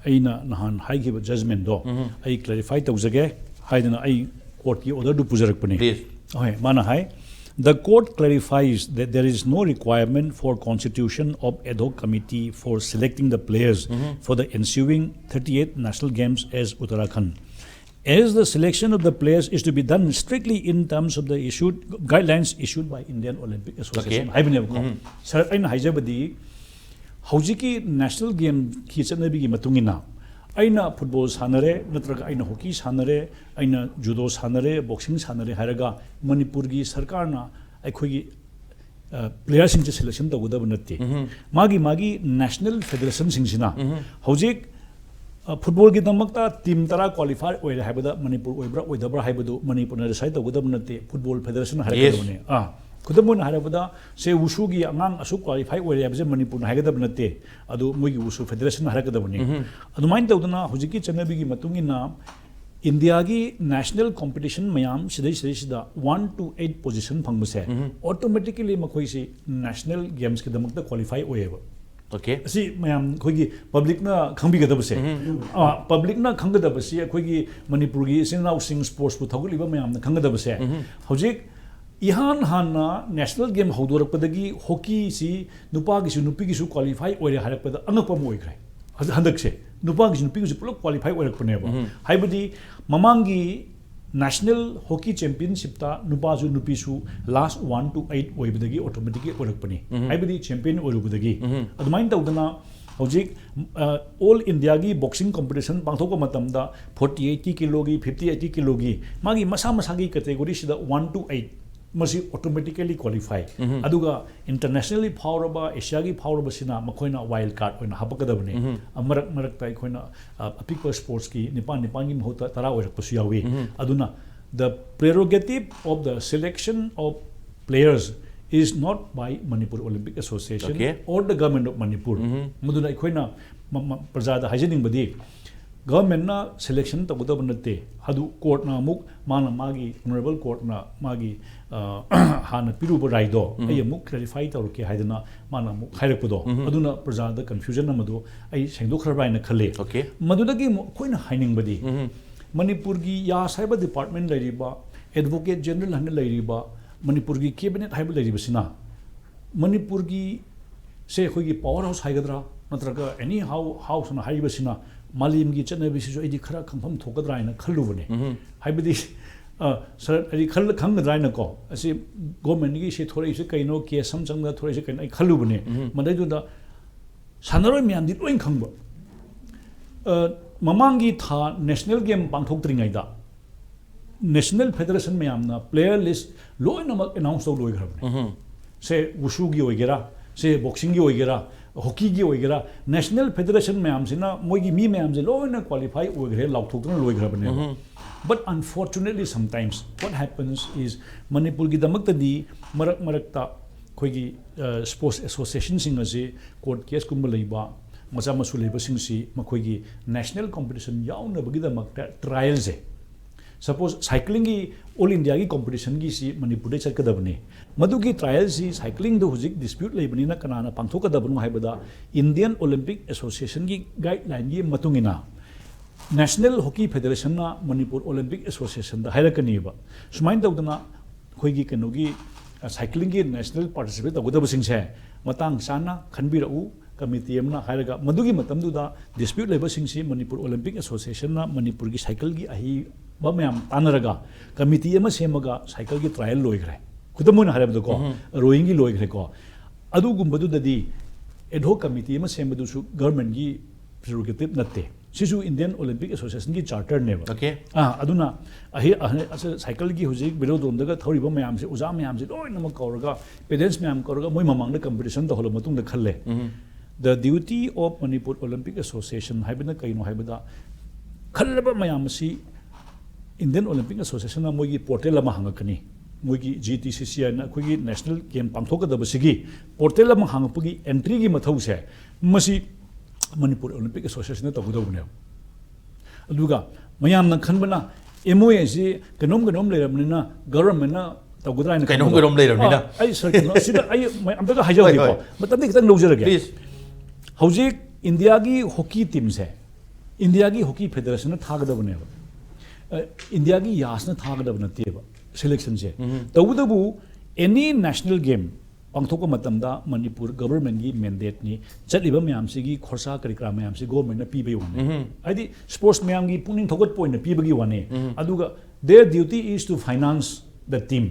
ꯑꯩꯅ ꯅꯍꯥꯟ ꯍꯥꯏꯈꯤꯕ ꯖꯖꯃꯦꯟꯗꯣ ꯑꯩ ꯀ꯭ꯂꯦꯔꯤꯐꯥꯏ ꯇꯧꯖꯒꯦ ꯍꯥꯏꯗꯅ ꯑꯩ ꯀꯣꯔꯠꯀꯤ ꯑꯣꯔꯗꯔꯗꯨ ꯄꯨꯖꯔꯛꯄꯅꯤ꯫ Please. ꯍꯣꯏ, ꯃꯥꯅ ꯍꯥꯏ, "The court clarifies that there is no requirement for constitution of ad hoc committee for selecting the players for the ensuing thirty-eight national games as Uttarakhand, as the selection of the players is to be done strictly in terms of the issued guidelines issued by Indian Olympic Association" Okay. ꯍꯥꯏꯕꯅꯦꯕꯀꯣ꯫ ꯁꯥꯔ, ꯑꯩꯅ ꯍꯥꯏꯖꯕꯗꯤ ꯍꯧꯖꯤꯛꯀꯤ national ꯒꯦꯝꯒꯤ ꯆꯠꯅꯕꯤꯒꯤ ꯃꯇꯨꯡ ꯏꯟꯅ ꯑꯩꯅ football ꯁꯥꯟꯅꯔꯦ, ꯅꯠꯇ꯭ꯔꯒ ꯑꯩꯅ ꯍꯣꯀꯤ ꯁꯥꯟꯅꯔꯦ, ꯑꯩꯅ ꯖꯨꯗꯣ ꯁꯥꯟꯅꯔꯦ, ꯕꯣꯛꯁꯤꯡ ꯁꯥꯟꯅꯔꯦ ꯍꯥꯏꯔꯒ ꯃꯅꯤꯄꯨꯔꯒꯤ ꯁꯔꯀꯥꯔꯅ ꯑꯩꯈꯣꯏꯒꯤ ꯄ꯭ꯂꯦꯌꯔꯁꯤꯡꯁꯦ ꯁꯦꯂꯦꯛꯁꯟ ꯇꯧꯒꯗꯕ ꯅꯠꯇꯦ꯫ ꯃꯥꯒꯤ ꯃꯥꯒꯤ ꯅꯦꯁꯅꯦꯜ ꯐꯦꯗꯔꯦꯁꯟꯁꯤꯡꯁꯤꯅ ꯍꯧꯖꯤꯛ, ꯑ, ꯐꯨꯠꯕꯣꯜꯒꯤꯗꯃꯛꯇ ꯇꯤꯝ ꯇꯔꯥ ꯀ꯭ꯋꯥꯂꯤꯐꯥꯏ ꯑꯣꯏꯔꯦ ꯍꯥꯏꯕꯗ ꯃꯅꯤꯄꯨꯔ ꯑꯣꯏꯕ꯭ꯔꯥ ꯑꯣꯏꯗꯕ꯭ꯔꯥ ꯍꯥꯏꯕꯗꯨ ꯃꯅꯤꯄꯨꯔꯅ ꯗꯤꯁꯥꯏꯠ ꯇꯧꯒꯗꯕ ꯅꯠꯇꯦ, ꯐꯨꯠꯕꯣꯜ ꯐꯦꯗꯔꯦꯁꯟꯅ ꯍꯥꯏꯔꯛꯀꯗꯕꯅꯤ꯫ ꯑꯥ, ꯈꯨꯗꯝ ꯑꯣꯏꯅ ꯍꯥꯏꯔꯕꯗ, ꯁꯦ, ꯋꯨꯁꯨꯒꯤ ꯑꯉꯥꯡ ꯑꯁꯨꯛ ꯀ꯭ꯋꯥꯂꯤꯐꯥꯏ ꯑꯣꯏꯔꯦ ꯍꯥꯏꯕꯁꯦ ꯃꯅꯤꯄꯨꯔꯅ ꯍꯥꯏꯒꯗꯕ ꯅꯠꯇꯦ, ꯑꯗꯨ ꯃꯣꯏꯒꯤ ꯋꯨꯁꯨ ꯐꯦꯗꯔꯦꯁꯟꯅ ꯍꯥꯏꯔꯛꯀꯗꯕꯅꯤ꯫ ꯑꯗꯨꯃꯥꯏꯅ ꯇꯧꯗꯅ ꯍꯧꯖꯤꯛꯀꯤ ꯆꯠꯅꯕꯤꯒꯤ ꯃꯇꯨꯡ ꯏꯟꯅ ꯏꯟꯗꯤꯌꯥꯒꯤ ꯅꯦꯁꯅꯦꯜ ꯀꯣꯝꯄꯤꯇꯤꯁꯟ ꯃꯌꯥꯝ ꯁꯤꯗꯩ ꯁꯤꯗꯩꯁꯤꯗ ꯋꯥꯟ ꯇꯨ ꯑꯩꯠ ꯄꯣꯖꯤꯁꯟ ꯐꯪꯕꯁꯦ ꯑꯣꯇꯣꯃꯦꯇꯤꯀꯦꯂꯤ ꯃꯈꯣꯏꯁꯤ ꯅꯦꯁꯅꯦꯜ ꯒꯦꯝꯁꯀꯤꯗꯃꯛꯇ ꯀ꯭ꯋꯥꯂꯤꯐꯥꯏ ꯑꯣꯏꯌꯦꯕ꯫ Okay. ꯑꯁꯤ ꯃꯌꯥꯝ ꯑꯩꯈꯣꯏꯒꯤ ꯄꯕ꯭ꯂꯤꯛꯅ ꯈꯪꯕꯤꯒꯗꯕꯁꯦ, ꯑꯥ, ꯄꯕ꯭ꯂꯤꯛꯅ ꯈꯪꯒꯗꯕꯁꯤ ꯑꯩꯈꯣꯏꯒꯤ ꯃꯅꯤꯄꯨꯔꯒꯤ ꯏꯆꯤꯟ ꯏꯅꯥꯎꯁꯤꯡ, ꯁ꯭ꯄꯣꯔꯠꯁꯄꯨ ꯊꯧꯒꯠꯂꯤꯕ ꯃꯌꯥꯝꯅ ꯈꯪꯒꯗꯕꯁꯦ, ꯍꯧꯖꯤꯛ ꯏꯍꯥꯟ ꯍꯥꯟꯅ ꯅꯦꯁꯅꯦꯜ ꯒꯦꯝ ꯍꯧꯗꯣꯔꯛꯄꯗꯒꯤ ꯍꯣꯀꯤꯁꯤ ꯅꯨꯄꯥꯒꯤꯁꯨ ꯅꯨꯄꯤꯒꯤꯁꯨ ꯀ꯭ꯋꯥꯂꯤꯐꯥꯏ ꯑꯣꯏꯔꯦ ꯍꯥꯏꯔꯛꯄꯗ ꯑꯉꯛꯄ ꯑꯃ ꯑꯣꯏꯈ꯭ꯔꯦ꯫ ꯍꯟ-, ꯍꯟꯗꯛꯁꯦ ꯅꯨꯄꯥꯒꯤꯁꯨ ꯅꯨꯄꯤꯒꯤꯁꯨ ꯄꯨꯂꯞ ꯀ꯭ꯋꯥꯂꯤꯐꯥꯏ ꯑꯣꯏꯔꯛꯄꯅꯦꯕ꯫ ꯍꯥꯏꯕꯗꯤ ꯃꯃꯥꯡꯒꯤ National Hockey Championshipꯇ ꯅꯨꯄꯥꯁꯨ ꯅꯨꯄꯤꯁꯨ last one to eight ꯑꯣꯏꯕꯗꯒꯤ automatically ꯑꯣꯏꯔꯛꯄꯅꯤ꯫ ꯍꯥꯏꯕꯗꯤ champion ꯑꯣꯏꯔꯨꯕꯗꯒꯤ꯫ ꯑꯗꯨꯃꯥꯏꯅ ꯇꯧꯗꯅ ꯍꯧꯖꯤꯛ ꯑꯣꯜ ꯏꯟꯗꯤꯌꯥꯒꯤ boxing competition ꯄꯥꯡꯊꯣꯛꯄ ꯃꯇꯝꯗ forty eight ꯀꯤ ꯀꯤꯂꯣꯒꯤ, fifty eight ꯀꯤ ꯀꯤꯂꯣꯒꯤ, ꯃꯥꯒꯤ ꯃꯁꯥ ꯃꯁꯥꯒꯤ categoryꯁꯤꯗ one to eight ꯃꯁꯤ automatically qualify꯫ ꯑꯗꯨꯒ internationally ꯐꯥꯎꯔꯕ, ꯑꯦꯁꯤꯌꯥꯒꯤ ꯐꯥꯎꯔꯕꯁꯤꯅ ꯃꯈꯣꯏꯅ wild card ꯑꯣꯏꯅ ꯍꯥꯞꯄꯛꯀꯗꯕꯅꯤ꯫ ꯃꯔꯛ ꯃꯔꯛꯇ ꯑꯩꯈꯣꯏꯅ ꯑ, ꯑꯄꯤꯛꯄ sportsꯀꯤ ꯅꯤꯄꯥꯟ ꯅꯤꯄꯥꯟꯒꯤ ꯃꯍꯨꯠꯇ ꯇꯔꯥ ꯑꯣꯏꯔꯛꯄꯁꯨ ꯌꯥꯎꯏ꯫ ꯑꯗꯨꯅ the prerogative of the selection of players is not by Manipur Olympic Association Okay. or the government of Manipur꯫ ꯃꯗꯨꯅ ꯑꯩꯈꯣꯏꯅ ꯃ- ꯃ- ꯄ꯭ꯔꯖꯥꯗ ꯍꯥꯏꯖꯅꯤꯡꯕꯗꯤ, governmentꯅ selection ꯇꯧꯒꯗꯕ ꯅꯠꯇꯦ꯫ ꯑꯗꯨ courtꯅ ꯑꯃꯨꯛ ꯃꯥꯅ ꯃꯥꯒꯤ honourable courtꯅ ꯃꯥꯒꯤ ꯑ, ꯍꯥꯟꯅ ꯄꯤꯔꯨꯕ ꯔꯥꯏꯗꯣ ꯑꯩ ꯑꯃꯨꯛ clarify ꯇꯧꯔꯛꯀꯦ ꯍꯥꯏꯗꯅ ꯃꯥꯅ ꯑꯃꯨꯛ ꯍꯥꯏꯔꯛꯄꯗꯣ, ꯑꯗꯨꯅ ꯄ꯭ꯔꯖꯥꯗ confusion ꯑꯃꯗꯣ ꯑꯩ ꯁꯦꯡꯗꯣꯛꯈ꯭ꯔꯕ꯭ꯔꯥ ꯍꯥꯏꯅ ꯈꯜꯂꯤ꯫ Okay. ꯃꯗꯨꯗꯒꯤ ꯑꯃꯨꯛ ꯑꯩꯈꯣꯏꯅ ꯍꯥꯏꯅꯤꯡꯕꯗꯤ, ꯃꯅꯤꯄꯨꯔꯒꯤ ꯌꯥꯁ ꯍꯥꯏꯕ department ꯂꯩꯔꯤꯕ, Advocate General ꯍꯥꯏꯅ ꯂꯩꯔꯤꯕ, ꯃꯅꯤꯄꯨꯔꯒꯤ cabinet ꯍꯥꯏꯕ ꯂꯩꯔꯤꯕꯁꯤꯅ ꯃꯅꯤꯄꯨꯔꯒꯤ ꯁꯦ ꯑꯩꯈꯣꯏꯒꯤ power house ꯍꯥꯏꯒꯗ꯭ꯔꯥ, ꯅꯠꯇ꯭ꯔꯒ any how house ꯑꯅ ꯍꯥꯏꯔꯤꯕꯁꯤꯅ ꯃꯥꯂꯦꯝꯒꯤ ꯆꯠꯅꯕꯤꯁꯤꯁꯨ ꯑꯩꯗꯤ ꯈꯔ ꯈꯪꯐꯝ ꯊꯣꯛꯀꯗ꯭ꯔꯥ ꯍꯥꯏꯅ ꯈꯜꯂꯨꯕꯅꯦ꯫ ꯍꯥꯏꯕꯗꯤ, ꯑ, ꯁꯔ, ꯍꯥꯏꯗꯤ ꯈꯜ-, ꯈꯪꯒꯗ꯭ꯔꯥ ꯍꯥꯏꯅꯀꯣ꯫ ꯑꯁꯤ governmentꯒꯤ ꯁꯤ ꯊꯣꯔꯛꯏꯁꯦ ꯀꯩꯅꯣ, case ꯑꯃ ꯆꯪꯗꯅ ꯊꯣꯔꯛꯏꯁꯦ ꯀꯩꯅꯣ, ꯑꯩ ꯈꯜꯂꯨꯕꯅꯦ꯫ ꯃꯗꯩꯗꯨꯗ ꯁꯥꯟꯅꯔꯣꯏ ꯃꯌꯥꯝꯗꯤ ꯂꯣꯏ ꯈꯪꯕ꯫ ꯑ, ꯃꯃꯥꯡꯒꯤ ꯊꯥ national game ꯄꯥꯡꯊꯣꯛꯇ꯭ꯔꯤꯉꯩꯗ national federation ꯃꯌꯥꯝꯅ player list ꯂꯣꯏꯅꯃꯛ announce ꯇꯧ ꯂꯣꯏꯈ꯭ꯔꯕꯅꯦ꯫ ꯁꯦ ꯋꯨꯁꯨꯒꯤ ꯑꯣꯏꯒꯦꯔꯥ, ꯁꯦ boxingꯒꯤ ꯑꯣꯏꯒꯦꯔꯥ, hockeyꯒꯤ ꯑꯣꯏꯒꯦꯔꯥ, national federation ꯃꯌꯥꯝꯁꯤꯅ ꯃꯣꯏꯒꯤ ꯃꯤ ꯃꯌꯥꯝꯁꯦ ꯂꯣꯏꯅ qualify ꯑꯣꯏꯈ꯭ꯔꯦ, ꯂꯥꯎꯊꯣꯛꯇꯨꯅ ꯂꯣꯏꯈ꯭ꯔꯕꯅꯦꯕ꯫ But unfortunately sometimes what happens is ꯃꯅꯤꯄꯨꯔꯒꯤꯗꯃꯛꯇꯗꯤ ꯃꯔꯛ ꯃꯔꯛꯇ ꯑꯩꯈꯣꯏꯒꯤ, ꯑ, sports associationꯁꯤꯡ ꯑꯁꯤ court caseꯀꯨꯝꯕ ꯂꯩꯕ, ꯃꯆꯥ ꯃꯁꯨ ꯂꯩꯕꯁꯤꯡꯁꯤ ꯃꯈꯣꯏꯒꯤ national competition ꯌꯥꯎꯅꯕꯒꯤꯗꯃꯛꯇ trialꯁꯦ, suppose cyclingꯒꯤ all Indiaꯒꯤ competitionꯒꯤꯁꯤ ꯃꯅꯤꯄꯨꯔꯗꯩ ꯆꯠꯀꯗꯕꯅꯤ꯫ ꯃꯗꯨꯒꯤ trialꯁꯤ cyclingꯗꯨ ꯍꯧꯖꯤꯛ dispute ꯂꯩꯕꯅꯤꯅ ꯀꯅꯥꯅ ꯄꯥꯡꯊꯣꯛꯀꯗꯕꯅꯣ ꯍꯥꯏꯕꯗ Indian Olympic Associationꯒꯤ guidelineꯒꯤ ꯃꯇꯨꯡ ꯏꯟꯅ National Hockey Federationꯅ Manipur Olympic Associationꯗ ꯍꯥꯏꯔꯛꯀꯅꯤꯕ, ꯁꯨꯃꯥꯏꯅ ꯇꯧꯗꯅ ꯑꯩꯈꯣꯏꯒꯤ ꯀꯩꯅꯣꯒꯤ, ꯑ, cyclingꯒꯤ national participate ꯇꯧꯒꯗꯕꯁꯤꯡꯁꯦ ꯃꯇꯥꯡ ꯆꯥꯅ ꯈꯟꯕꯤꯔꯛꯎ, ꯀꯃꯤꯇꯤ ꯑꯃꯅ ꯍꯥꯏꯔꯒ, ꯃꯗꯨꯒꯤ ꯃꯇꯝꯗꯨꯗ ꯗꯤꯁꯄ꯭ꯌꯨꯠ ꯂꯩꯕꯁꯤꯡꯁꯤ ꯃꯅꯤꯄꯨꯔ ꯑꯣꯂꯤꯝꯄꯤꯛ ꯑꯦꯁꯣꯁꯤꯌꯦꯁꯟꯅ ꯃꯅꯤꯄꯨꯔꯒꯤ ꯁꯥꯏꯀꯜꯒꯤ ꯑꯍꯩꯕ ꯃꯌꯥꯝ ꯇꯥꯟꯅꯔꯒ ꯀꯃꯤꯇꯤ ꯑꯃ ꯁꯦꯝꯃꯒ ꯁꯥꯏꯀꯜꯒꯤ ꯇ꯭ꯔꯥꯏꯌꯦꯜ ꯂꯣꯏꯈ꯭ꯔꯦ꯫ ꯈꯨꯗꯝ ꯑꯣꯏꯅ ꯍꯥꯏꯔꯕꯗꯀꯣ, ꯔꯣꯌꯤꯡꯒꯤ ꯂꯣꯏꯈ꯭ꯔꯦꯀꯣ꯫ ꯑꯗꯨꯒꯨꯝꯕꯗꯨꯗꯗꯤ ꯑꯦꯗꯍꯣꯛ ꯀꯃꯤꯇꯤ ꯑꯃ ꯁꯦꯝꯕꯗꯨꯁꯨ ꯒꯚꯔꯟꯃꯦꯟꯒꯤ ꯄ꯭ꯔꯤꯔꯣꯒꯦꯇꯤꯞ ꯅꯠꯇꯦ꯫ ꯁꯤꯁꯨ ꯏꯟꯗꯤꯌꯟ ꯑꯣꯂꯤꯝꯄꯤꯛ ꯑꯦꯁꯣꯁꯤꯌꯦꯁꯟꯒꯤ ꯆꯥꯔꯇꯔꯅꯦꯕ꯫ Okay. ꯑꯥ, ꯑꯗꯨꯅ ꯑꯍꯤ-, ꯑꯍ-, ꯑꯁ, ꯁꯥꯏꯀꯜꯒꯤ ꯍꯧꯖꯤꯛ ꯚꯦꯂꯣꯗ꯭ꯔꯣꯝꯗꯒ ꯊꯧꯔꯤꯕ ꯃꯌꯥꯝꯁꯦ, ꯑꯣꯖꯥ ꯃꯌꯥꯝꯁꯦ ꯂꯣꯏꯅꯃꯛ ꯀꯧꯔꯒ, ꯄꯦꯔꯦꯟꯁ ꯃꯌꯥꯝ ꯀꯧꯔꯒ, ꯃꯣꯏ ꯃꯃꯥꯡꯗ ꯀꯝꯄꯤꯇꯤꯁꯟ ꯇꯧꯍꯜꯂꯕ ꯃꯇꯨꯡꯗ ꯈꯜꯂꯦ, "The duty of Manipur Olympic Association" ꯍꯥꯏꯕꯅ ꯀꯩꯅꯣ ꯍꯥꯏꯕꯗ, ꯈꯜꯂꯕ ꯃꯌꯥꯝ ꯑꯁꯤ ꯏꯟꯗꯤꯌꯟ ꯑꯣꯂꯤꯝꯄꯤꯛ ꯑꯦꯁꯣꯁꯤꯌꯦꯁꯟꯅ ꯃꯣꯏꯒꯤ ꯄꯣꯔꯇꯦꯜ ꯑꯃ ꯍꯥꯡꯉꯛꯀꯅꯤ, ꯃꯣꯏꯒꯤ ꯖꯤ ꯇꯤ ꯁꯤ ꯁꯤ ꯍꯥꯏꯅ ꯑꯩꯈꯣꯏꯒꯤ ꯅꯦꯁꯅꯦꯜ ꯒꯦꯝ ꯄꯥꯡꯊꯣꯛꯀꯗꯕꯁꯤꯒꯤ ꯄꯣꯔꯇꯦꯜ ꯑꯃ ꯍꯥꯡꯉꯛꯄꯒꯤ ꯑꯦꯟꯇ꯭ꯔꯤꯒꯤ ꯃꯊꯧꯁꯦ, ꯃꯁꯤ ꯃꯅꯤꯄꯨꯔ ꯑꯣꯂꯤꯝꯄꯤꯛ ꯑꯦꯁꯣꯁꯤꯌꯦꯁꯟꯅ ꯇꯧꯒꯗꯧꯕꯅꯦꯕ꯫ ꯑꯗꯨꯒ ꯃꯌꯥꯝꯅ ꯈꯟꯕꯅ, ꯑꯦꯝ ꯑꯣ ꯑꯦꯁꯤ ꯀꯩꯅꯣꯝ ꯀꯩꯅꯣꯝ ꯂꯩꯔꯕꯅꯤꯅ ꯒꯚꯔꯟꯃꯦꯟꯅ ꯇꯧꯒꯗ꯭ꯔꯥ ꯍꯥꯏꯅ ꯀꯩꯅꯣꯝ ꯈꯟꯕꯗꯣ꯫ ꯀꯩꯅꯣꯝ ꯂꯩꯔꯕꯅꯤꯅ꯫ ꯑꯥ, ꯑꯩ ꯁꯥꯔ, ꯀꯩꯅꯣ, ꯑꯁꯤꯗ ꯑꯩ ꯃ-, ꯑꯝꯇꯒ ꯍꯥꯏꯖꯍꯧꯒꯦꯀꯣ꯫ ꯍꯣꯏ, ꯍꯣꯏ꯫ ꯃꯇꯝꯗꯤ ꯈꯤꯇꯪ ꯂꯧꯖꯔꯒꯦ꯫ Please. ꯍꯧꯖꯤꯛ ꯏꯟꯗꯤꯌꯥꯒꯤ ꯍꯣꯀꯤ ꯇꯤꯝꯁꯦ ꯏꯟꯗꯤꯌꯥꯒꯤ ꯍꯣꯀꯤ ꯐꯦꯗꯔꯦꯁꯟꯅ ꯊꯥꯒꯗꯕꯅꯦꯕ꯫ ꯑ, ꯏꯟꯗꯤꯌꯥꯒꯤ ꯌꯥꯁꯅ ꯊꯥꯒꯗꯕ ꯅꯠꯇꯦꯕ ꯁꯦꯂꯦꯛꯁꯟꯁꯦ꯫ ꯇꯧꯕꯇꯕꯨ ꯑꯦꯅꯤ ꯅꯦꯁꯅꯦꯜ ꯒꯦꯝ ꯄꯥꯡꯊꯣꯛꯄ ꯃꯇꯝꯗ ꯃꯅꯤꯄꯨꯔ ꯒꯚꯔꯟꯃꯦꯟꯒꯤ ꯃꯦꯟꯗꯦꯠꯅꯤ꯫ ꯆꯠꯂꯤꯕ ꯃꯌꯥꯝꯁꯤꯒꯤ ꯈꯣꯔꯁꯥ ꯀꯔꯤ ꯀꯔꯥ ꯃꯌꯥꯝꯁꯤ ꯒꯣꯔꯃꯦꯟꯅ ꯄꯤꯕꯒꯤ ꯋꯥꯅꯤ꯫ ꯍꯥꯏꯗꯤ ꯁ꯭ꯄꯣꯔꯠꯁ ꯃꯌꯥꯝꯒꯤ ꯄꯨꯛꯅꯤꯡ ꯊꯧꯒꯠꯄ ꯑꯣꯏꯅ ꯄꯤꯕꯒꯤ ꯋꯥꯅꯤ꯫ ꯑꯗꯨꯒ their duty is to finance the team.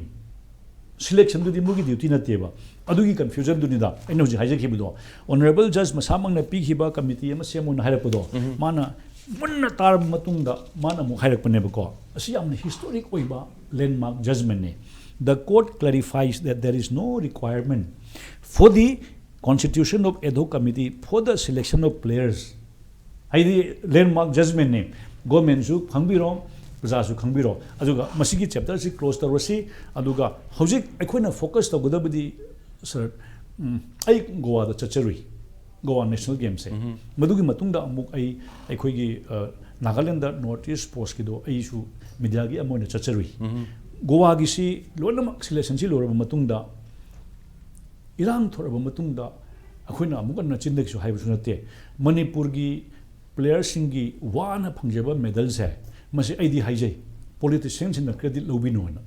ꯁꯤꯂꯦꯛꯁꯟꯗꯨꯗꯤ ꯃꯣꯏꯒꯤ ꯗ꯭ꯌꯨꯇꯤ ꯅꯠꯇꯦꯕ꯫ ꯑꯗꯨꯒꯤ ꯀꯟꯐ꯭ꯌꯨꯖꯟꯗꯨꯅꯤꯗ ꯑꯩꯅ ꯍꯧꯖꯤꯛ ꯍꯥꯏꯖꯈꯤꯕꯗꯣ꯫ ꯑꯣꯅꯔꯦꯕꯜ ꯖꯖ ꯃꯁꯥꯃꯛꯅ ꯄꯤꯈꯤꯕ ꯀꯃꯤꯇꯤ ꯑꯃ ꯁꯦꯝꯃꯣꯅ ꯍꯥꯏꯔꯛꯄꯗꯣ, ꯃꯥꯅ ꯃꯨꯟꯅ ꯇꯥꯔꯕ ꯃꯇꯨꯡꯗ ꯃꯥꯅ ꯑꯃꯨꯛ ꯍꯥꯏꯔꯛꯄꯅꯦꯕꯀꯣ꯫ ꯑꯁꯤ ꯌꯥꯝꯅ ꯍꯤꯁꯇꯣꯔꯤꯛ ꯑꯣꯏꯕ landmark ꯖꯖꯃꯦꯟꯅꯤ꯫ The court clarifies that there is no requirement for the constitution of ad hoc committee for the selection of players. ꯍꯥꯏꯗꯤ ꯂꯦꯟꯃꯥꯔꯛ ꯖꯖꯃꯦꯟꯅꯤ꯫ ꯒꯣꯔꯃꯦꯟꯁꯨ ꯈꯪꯕꯤꯔꯣ, ꯄ꯭ꯔꯖꯥꯁꯨ ꯈꯪꯕꯤꯔꯣ꯫ ꯑꯗꯨꯒ ꯃꯁꯤꯒꯤ ꯆꯦꯞꯇꯔꯁꯤ ꯀ꯭ꯂꯣꯖ ꯇꯧꯔꯁꯤ꯫ ꯑꯗꯨꯒ ꯍꯧꯖꯤꯛ ꯑꯩꯈꯣꯏꯅ ꯐꯣꯀꯁ ꯇꯧꯒꯗꯕꯗꯤ, ꯁꯥꯔ, ꯎꯝ, ꯑꯩ ꯒꯣꯋꯥꯗ ꯆꯠꯆꯔꯨꯏ, ꯒꯣꯋꯥ ꯅꯦꯁꯅꯦꯜ ꯒꯦꯝꯁꯦ꯫ ꯃꯗꯨꯒꯤ ꯃꯇꯨꯡꯗ ꯑꯃꯨꯛ ꯑꯩ ꯑꯩꯈꯣꯏꯒꯤ, ꯑ, ꯅꯥꯒꯥꯂꯦꯟꯗ ꯅꯣꯔꯠ ꯏꯁ ꯁ꯭ꯄꯣꯔꯠꯁꯀꯤꯗꯣ ꯑꯩꯁꯨ ꯃꯤꯗꯤꯌꯥꯒꯤ ꯑꯃ ꯑꯣꯏꯅ ꯆꯠꯆꯔꯨꯏ꯫ ꯒꯣꯋꯥꯒꯤꯁꯤ ꯂꯣꯏꯅꯃꯛ ꯁꯦꯂꯦꯛꯁꯟꯁꯤ ꯂꯣꯏꯔꯕ ꯃꯇꯨꯡꯗ, ꯏꯔꯥꯡ ꯊꯣꯛꯂꯕ ꯃꯇꯨꯡꯗ ꯑꯩꯈꯣꯏꯅ ꯑꯃꯨꯛ ꯍꯟꯅ ꯆꯤꯟꯗꯒꯤꯁꯨ ꯍꯥꯏꯕꯁꯨ ꯅꯠꯇꯦ, ꯃꯅꯤꯄꯨꯔꯒꯤ ꯄ꯭ꯂꯦꯌꯔꯁꯤꯡꯒꯤ ꯋꯥꯅ ꯐꯪꯖꯕ ꯃꯦꯗꯜꯁꯦ, ꯃꯁꯤ ꯑꯩꯗꯤ ꯍꯥꯏꯖꯩ, ꯄꯣꯂꯤꯇꯤꯁꯤꯌꯟꯁꯤꯡꯅ ꯀ꯭ꯔꯦꯗꯤꯠ ꯂꯧꯕꯤꯅꯣꯅ꯫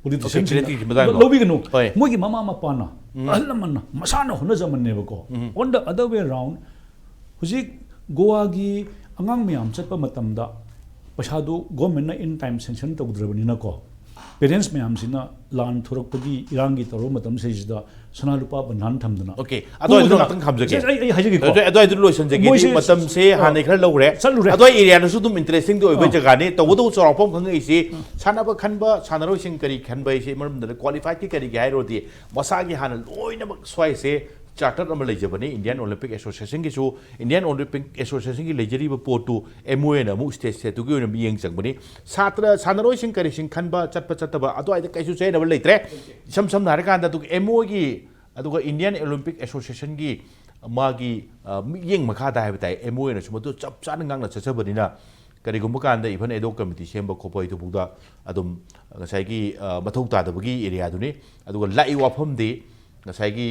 ꯄꯣꯂꯤꯇꯤꯁꯤꯌꯥꯟꯁꯤꯡꯅ ꯂꯧꯕꯤꯒꯅꯨ꯫ ꯃꯣꯏꯒꯤ ꯃꯃꯥ ꯃꯄꯥꯅ, ꯑꯍꯜ ꯂꯃꯟꯅ, ꯃꯁꯥꯅ ꯍꯣꯠꯅꯖꯃꯟꯅꯦꯕꯀꯣ꯫ On the other way around, ꯍꯧꯖꯤꯛ ꯒꯣꯋꯥꯒꯤ ꯑꯉꯥꯡ ꯃꯌꯥꯝ ꯆꯠꯄ ꯃꯇꯝꯗ ꯄꯩꯁꯥꯗꯨ ꯒꯣꯔꯃꯦꯟꯅ in time sanction ꯇꯧꯗ꯭ꯔꯕꯅꯤꯅꯀꯣ, ꯄꯦꯔꯦꯟꯁ ꯃꯌꯥꯝꯁꯤꯅ ꯂꯥꯟ ꯊꯣꯔꯛꯄꯒꯤ ꯏꯔꯥꯡꯒꯤ ꯇꯧꯔꯕ ꯃꯇꯝꯁꯤꯗꯩꯁꯤꯗ ꯁꯅꯥ ꯂꯨꯄꯥ ꯕꯟꯙꯥꯟ ꯊꯝꯗꯅ ꯑꯣꯀꯦ, ꯑꯗꯨꯋꯥꯏꯗꯨ ꯉꯥꯛꯇꯪ ꯊꯝꯖꯒꯦ꯫ ꯑꯩ, ꯑꯩ ꯍꯥꯏꯖꯒꯦꯀꯣ꯫ ꯑꯗꯨꯋꯥꯏ-, ꯑꯗꯨꯋꯥꯏꯗꯨ ꯂꯣꯏꯁꯤꯟꯖꯒꯦ꯫ ꯃꯣꯏꯁꯦ ꯃꯇꯝꯁꯦ ꯑ, ꯍꯥꯟꯅꯩ ꯈꯔ ꯂꯧꯔꯦ꯫ ꯆꯠꯂꯨꯔꯦ꯫ ꯑꯗꯨꯋꯥꯏ ꯑꯦꯔꯤꯌꯥꯗꯁꯨ ꯑꯗꯨꯝ ꯏꯟꯇꯔꯦꯁꯇꯤꯡꯗꯤ ꯑꯣꯏꯕ ꯑ꯫ ꯖꯒꯥꯅꯤ꯫ ꯇꯧꯕꯇꯕꯨ ꯆꯥꯎꯔꯥꯛꯄ ꯑꯃ ꯈꯪꯉꯛꯏꯁꯤ, ꯁꯥꯟꯅꯕ ꯈꯟꯕ ꯁꯥꯟꯅꯔꯣꯏꯁꯤꯡ ꯀꯔꯤ ꯈꯟꯕ ꯍꯥꯏꯁꯦ ꯃꯔꯝꯗ ꯀ꯭ꯋꯥꯂꯤꯐꯥꯏꯗꯤ ꯀꯔꯤꯒꯤ ꯍꯥꯏꯔꯨꯔꯗꯤ, ꯃꯁꯥꯒꯤ ꯍꯥꯟꯅ ꯂꯣꯏꯅꯃꯛ ꯁ꯭ꯋꯥꯏꯁꯦ ꯆꯥꯔꯇꯔ ꯑꯃ ꯂꯩꯖꯕꯅꯤ꯫ ꯏꯟꯗꯤꯌꯥꯟ ꯑꯣꯂꯤꯝꯄꯤꯛ ꯑꯦꯁꯣꯁꯤꯌꯦꯁꯟꯒꯤꯁꯨ, ꯏꯟꯗꯤꯌꯥꯟ ꯑꯣꯂꯤꯝꯄꯤꯛ ꯑꯦꯁꯣꯁꯤꯌꯦꯁꯟꯒꯤ ꯂꯩꯖꯔꯤꯕ ꯄꯣꯠꯇꯨ ꯑꯦꯝ ꯑꯣ ꯑꯦꯅ ꯑꯃꯨꯛ ꯁ꯭ꯇꯦꯠ ꯁ꯭ꯇꯦꯠꯇꯨꯒꯤ ꯑꯣꯏꯅ ꯃꯤꯠꯌꯦꯡ ꯆꯪꯕꯅꯤ꯫ ꯁꯥꯇ꯭ꯔ ꯁꯥꯟꯅꯔꯣꯏꯁꯤꯡ ꯀꯔꯤꯁꯤꯡ ꯈꯟꯕ ꯆꯠꯄ ꯆꯠꯇꯕ ꯑꯗꯨꯋꯥꯏꯗ ꯀꯩꯁꯨ ꯆꯌꯦꯠꯅꯕ ꯂꯩꯇ꯭ꯔꯦ꯫ ꯏꯁꯝ ꯁꯝꯅ ꯍꯥꯏꯔꯀꯥꯟꯗ ꯑꯗꯨꯒ ꯑꯦꯝ ꯑꯣ ꯑꯦꯒꯤ ꯑꯗꯨꯒ ꯏꯟꯗꯤꯌꯥꯟ ꯑꯣꯂꯤꯝꯄꯤꯛ ꯑꯦꯁꯣꯁꯤꯌꯦꯁꯟꯒꯤ ꯃꯥꯒꯤ, ꯑ, ꯃꯤꯠꯌꯦꯡ ꯃꯈꯥꯗ ꯍꯥꯏꯕ ꯇꯥꯏ, ꯑꯦꯝ ꯑꯣ ꯑꯦꯅꯁꯨ ꯃꯗꯨ ꯆꯞ ꯆꯥꯅ ꯉꯥꯛꯅ ꯆꯠꯆꯕꯅꯤꯅ, ꯀꯔꯤꯒꯨꯝꯕ ꯀꯥꯟꯗ ꯏꯚꯟ ꯑꯦꯗꯣꯛ ꯀꯃꯤꯇꯤ ꯁꯦꯝꯕ ꯈꯣꯠꯄ ꯍꯥꯏꯗꯨꯐꯥꯎꯗ ꯑꯗꯨꯝ ꯉꯁꯥꯏꯒꯤ, ꯑ, ꯃꯊꯧ ꯇꯥꯗꯕꯒꯤ ꯑꯦꯔꯤꯌꯥꯗꯨꯅꯤ꯫ ꯑꯗꯨꯒ ꯂꯥꯛꯏ ꯋꯥꯐꯝꯗꯤ ꯉꯁꯥꯏꯒꯤ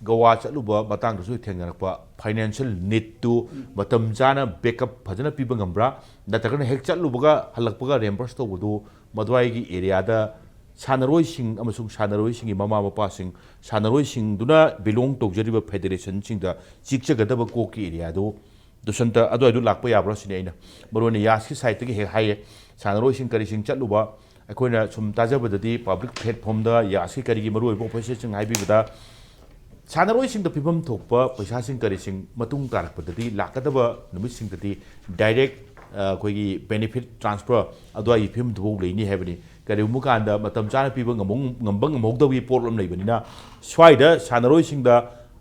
ꯒꯋꯥ ꯆꯠꯂꯨꯕ ꯃꯇꯥꯡꯗꯁꯨ ꯊꯦꯡꯅꯔꯛꯄ ꯐꯥꯏꯅꯥꯟꯁꯤꯌꯦꯜ ꯅꯤꯗꯇꯨ ꯃꯇꯝ ꯆꯥꯅ ꯕꯦꯛꯑꯞ ꯐꯖꯅ ꯄꯤꯕ ꯉꯝꯕ꯭ꯔꯥ, ꯅꯠꯇ꯭ꯔꯒꯅ ꯍꯦꯛ ꯆꯠꯂꯨꯕꯒ ꯍꯜꯂꯛꯄꯒ ꯔꯦꯝꯕꯔꯁ ꯇꯧꯕꯗꯨ ꯃꯗꯨꯋꯥꯏꯒꯤ ꯑꯦꯔꯤꯌꯥꯗ ꯁꯥꯟꯅꯔꯣꯏꯁꯤꯡ ꯑꯃꯁꯨꯡ ꯁꯥꯟꯅꯔꯣꯏꯁꯤꯡꯒꯤ ꯃꯃꯥ ꯃꯄꯥꯁꯤꯡ, ꯁꯥꯟꯅꯔꯣꯏꯁꯤꯡꯗꯨꯅ ꯕꯤꯂꯣꯡ ꯇꯧꯖꯔꯤꯕ ꯐꯦꯗꯦꯔꯦꯁꯟꯁꯤꯡꯗ ꯆꯤꯛꯆꯒꯗꯕ ꯀꯣꯛꯀꯤ ꯑꯦꯔꯤꯌꯥꯗꯨ ꯗꯨꯁꯟꯇ ꯑꯗꯨꯋꯥꯏꯗꯨ ꯂꯥꯛꯄ ꯌꯥꯕ꯭ꯔꯥ ꯁꯤꯅꯤ ꯑꯩꯅ ꯃꯔꯨ ꯑꯣꯏꯅ ꯌꯥꯁꯀꯤ ꯁꯥꯏꯠꯇꯒꯤ ꯍꯦꯛ ꯍꯥꯏꯌꯦ꯫ ꯁꯥꯟꯅꯔꯣꯏꯁꯤꯡ ꯀꯔꯤꯁꯤꯡ ꯆꯠꯂꯨꯕ ꯑꯩꯈꯣꯏꯅ ꯁꯨꯝ ꯇꯥꯖꯕꯗꯗꯤ ꯄꯕ꯭ꯂꯤꯛ ꯄ꯭ꯂꯦꯠꯐꯣꯝꯗ ꯌꯥꯁꯀꯤ ꯀꯔꯤꯒꯤ ꯃꯔꯨꯑꯣꯏꯕ ꯑꯣꯐꯤꯁꯔꯁꯤꯡ ꯍꯥꯏꯕꯤꯕꯗ ꯁꯥꯟꯅꯔꯣꯏꯁꯤꯡꯗ ꯄꯤꯐꯝ ꯊꯣꯛꯄ ꯄꯩꯁꯥꯁꯤꯡ ꯀꯔꯤꯁꯤꯡ ꯃꯇꯨꯡ ꯇꯥꯔꯛꯄꯗꯗꯤ ꯂꯥꯛꯀꯗꯕ ꯅꯨꯃꯤꯠꯁꯤꯡꯗꯗꯤ ꯗꯥꯏꯔꯦꯛ, ꯑ, ꯑꯩꯈꯣꯏꯒꯤ ꯕꯦꯅꯤꯐꯤꯠ ꯇ꯭ꯔꯥꯟꯁꯐꯔ ꯑꯗꯨꯋꯥꯏꯒꯤ ꯐꯤꯕꯝꯗꯨꯐꯥꯎ ꯂꯩꯅꯤ ꯍꯥꯏꯕꯅꯤ꯫ ꯀꯔꯤꯒꯨꯝꯕ ꯀꯥꯟꯗ ꯃꯇꯝ ꯆꯥꯅ ꯄꯤꯕ ꯉꯝꯍꯧ-, ꯉꯝꯕ ꯉꯝꯍꯧꯗꯕꯒꯤ ꯄꯣꯠ ꯑꯃ ꯂꯩꯕꯅꯤꯅ ꯁ꯭ꯋꯥꯏꯗ ꯁꯥꯟꯅꯔꯣꯏꯁꯤꯡꯗ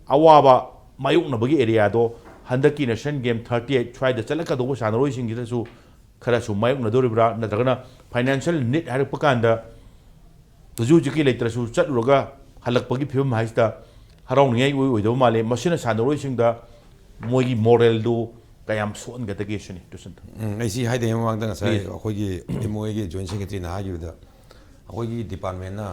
ꯑꯋꯥꯕ ꯃꯥꯌꯣꯛꯅꯕꯒꯤ ꯑꯦꯔꯤꯌꯥꯗꯣ ꯍꯟꯗꯛꯀꯤ ꯅꯦꯁꯅꯦꯜ ꯒꯦꯝ ꯊꯥꯔꯇꯤ ꯑꯩꯠ ꯁ꯭ꯋꯥꯏꯗ ꯆꯠꯂꯛꯀꯗꯧꯕ ꯁꯥꯟꯅꯔꯣꯏꯁꯤꯡꯁꯤꯗꯁꯨ ꯈꯔꯁꯨ ꯃꯥꯌꯣꯛꯅꯗꯣꯔꯤꯕ꯭ꯔꯥ, ꯅꯠꯇ꯭ꯔꯒꯅ ꯐꯥꯏꯅꯥꯟꯁꯤꯌꯦꯜ ꯅꯤꯗ ꯍꯥꯏꯔꯛꯄ ꯀꯥꯟꯗ ꯍꯧꯖꯤꯛ ꯍꯧꯖꯤꯛꯀꯤ ꯂꯩꯇ꯭ꯔꯁꯨ ꯆꯠꯂꯨꯔꯒ ꯍꯜꯂꯛꯄꯒꯤ ꯐꯤꯕꯝ ꯍꯥꯏꯁꯤꯗ ꯍꯔꯥꯎꯅꯤꯡꯉꯥꯏ ꯑꯣꯏ-, ꯑꯣꯏꯗꯕ ꯃꯥꯜꯂꯦ꯫ ꯃꯁꯤꯅ ꯁꯥꯟꯅꯔꯣꯏꯁꯤꯡꯗ ꯃꯣꯏꯒꯤ ꯃꯣꯔꯦꯜꯗꯨ ꯀꯌꯥꯝ ꯁꯣꯛꯍꯟꯒꯗꯒꯦ ꯁꯤꯅꯤ ꯗꯨꯁꯟꯇ꯫ ꯎꯝ, ꯑꯩ ꯁꯤ ꯍꯥꯏꯗ꯭ꯔꯤꯉꯩ ꯃꯃꯥꯡꯗ ꯉꯁꯥꯏ please꯫ ꯑꯩꯈꯣꯏꯒꯤ ꯑꯦꯝ ꯑꯣ ꯑꯦꯒꯤ ꯖꯣꯏꯟ ꯁꯦꯀ꯭ꯔꯦꯇꯔꯤꯅ ꯍꯥꯏꯈꯤꯕꯗ ꯑꯩꯈꯣꯏꯒꯤ ꯗꯤꯄꯥꯔꯠꯃꯦꯟꯅ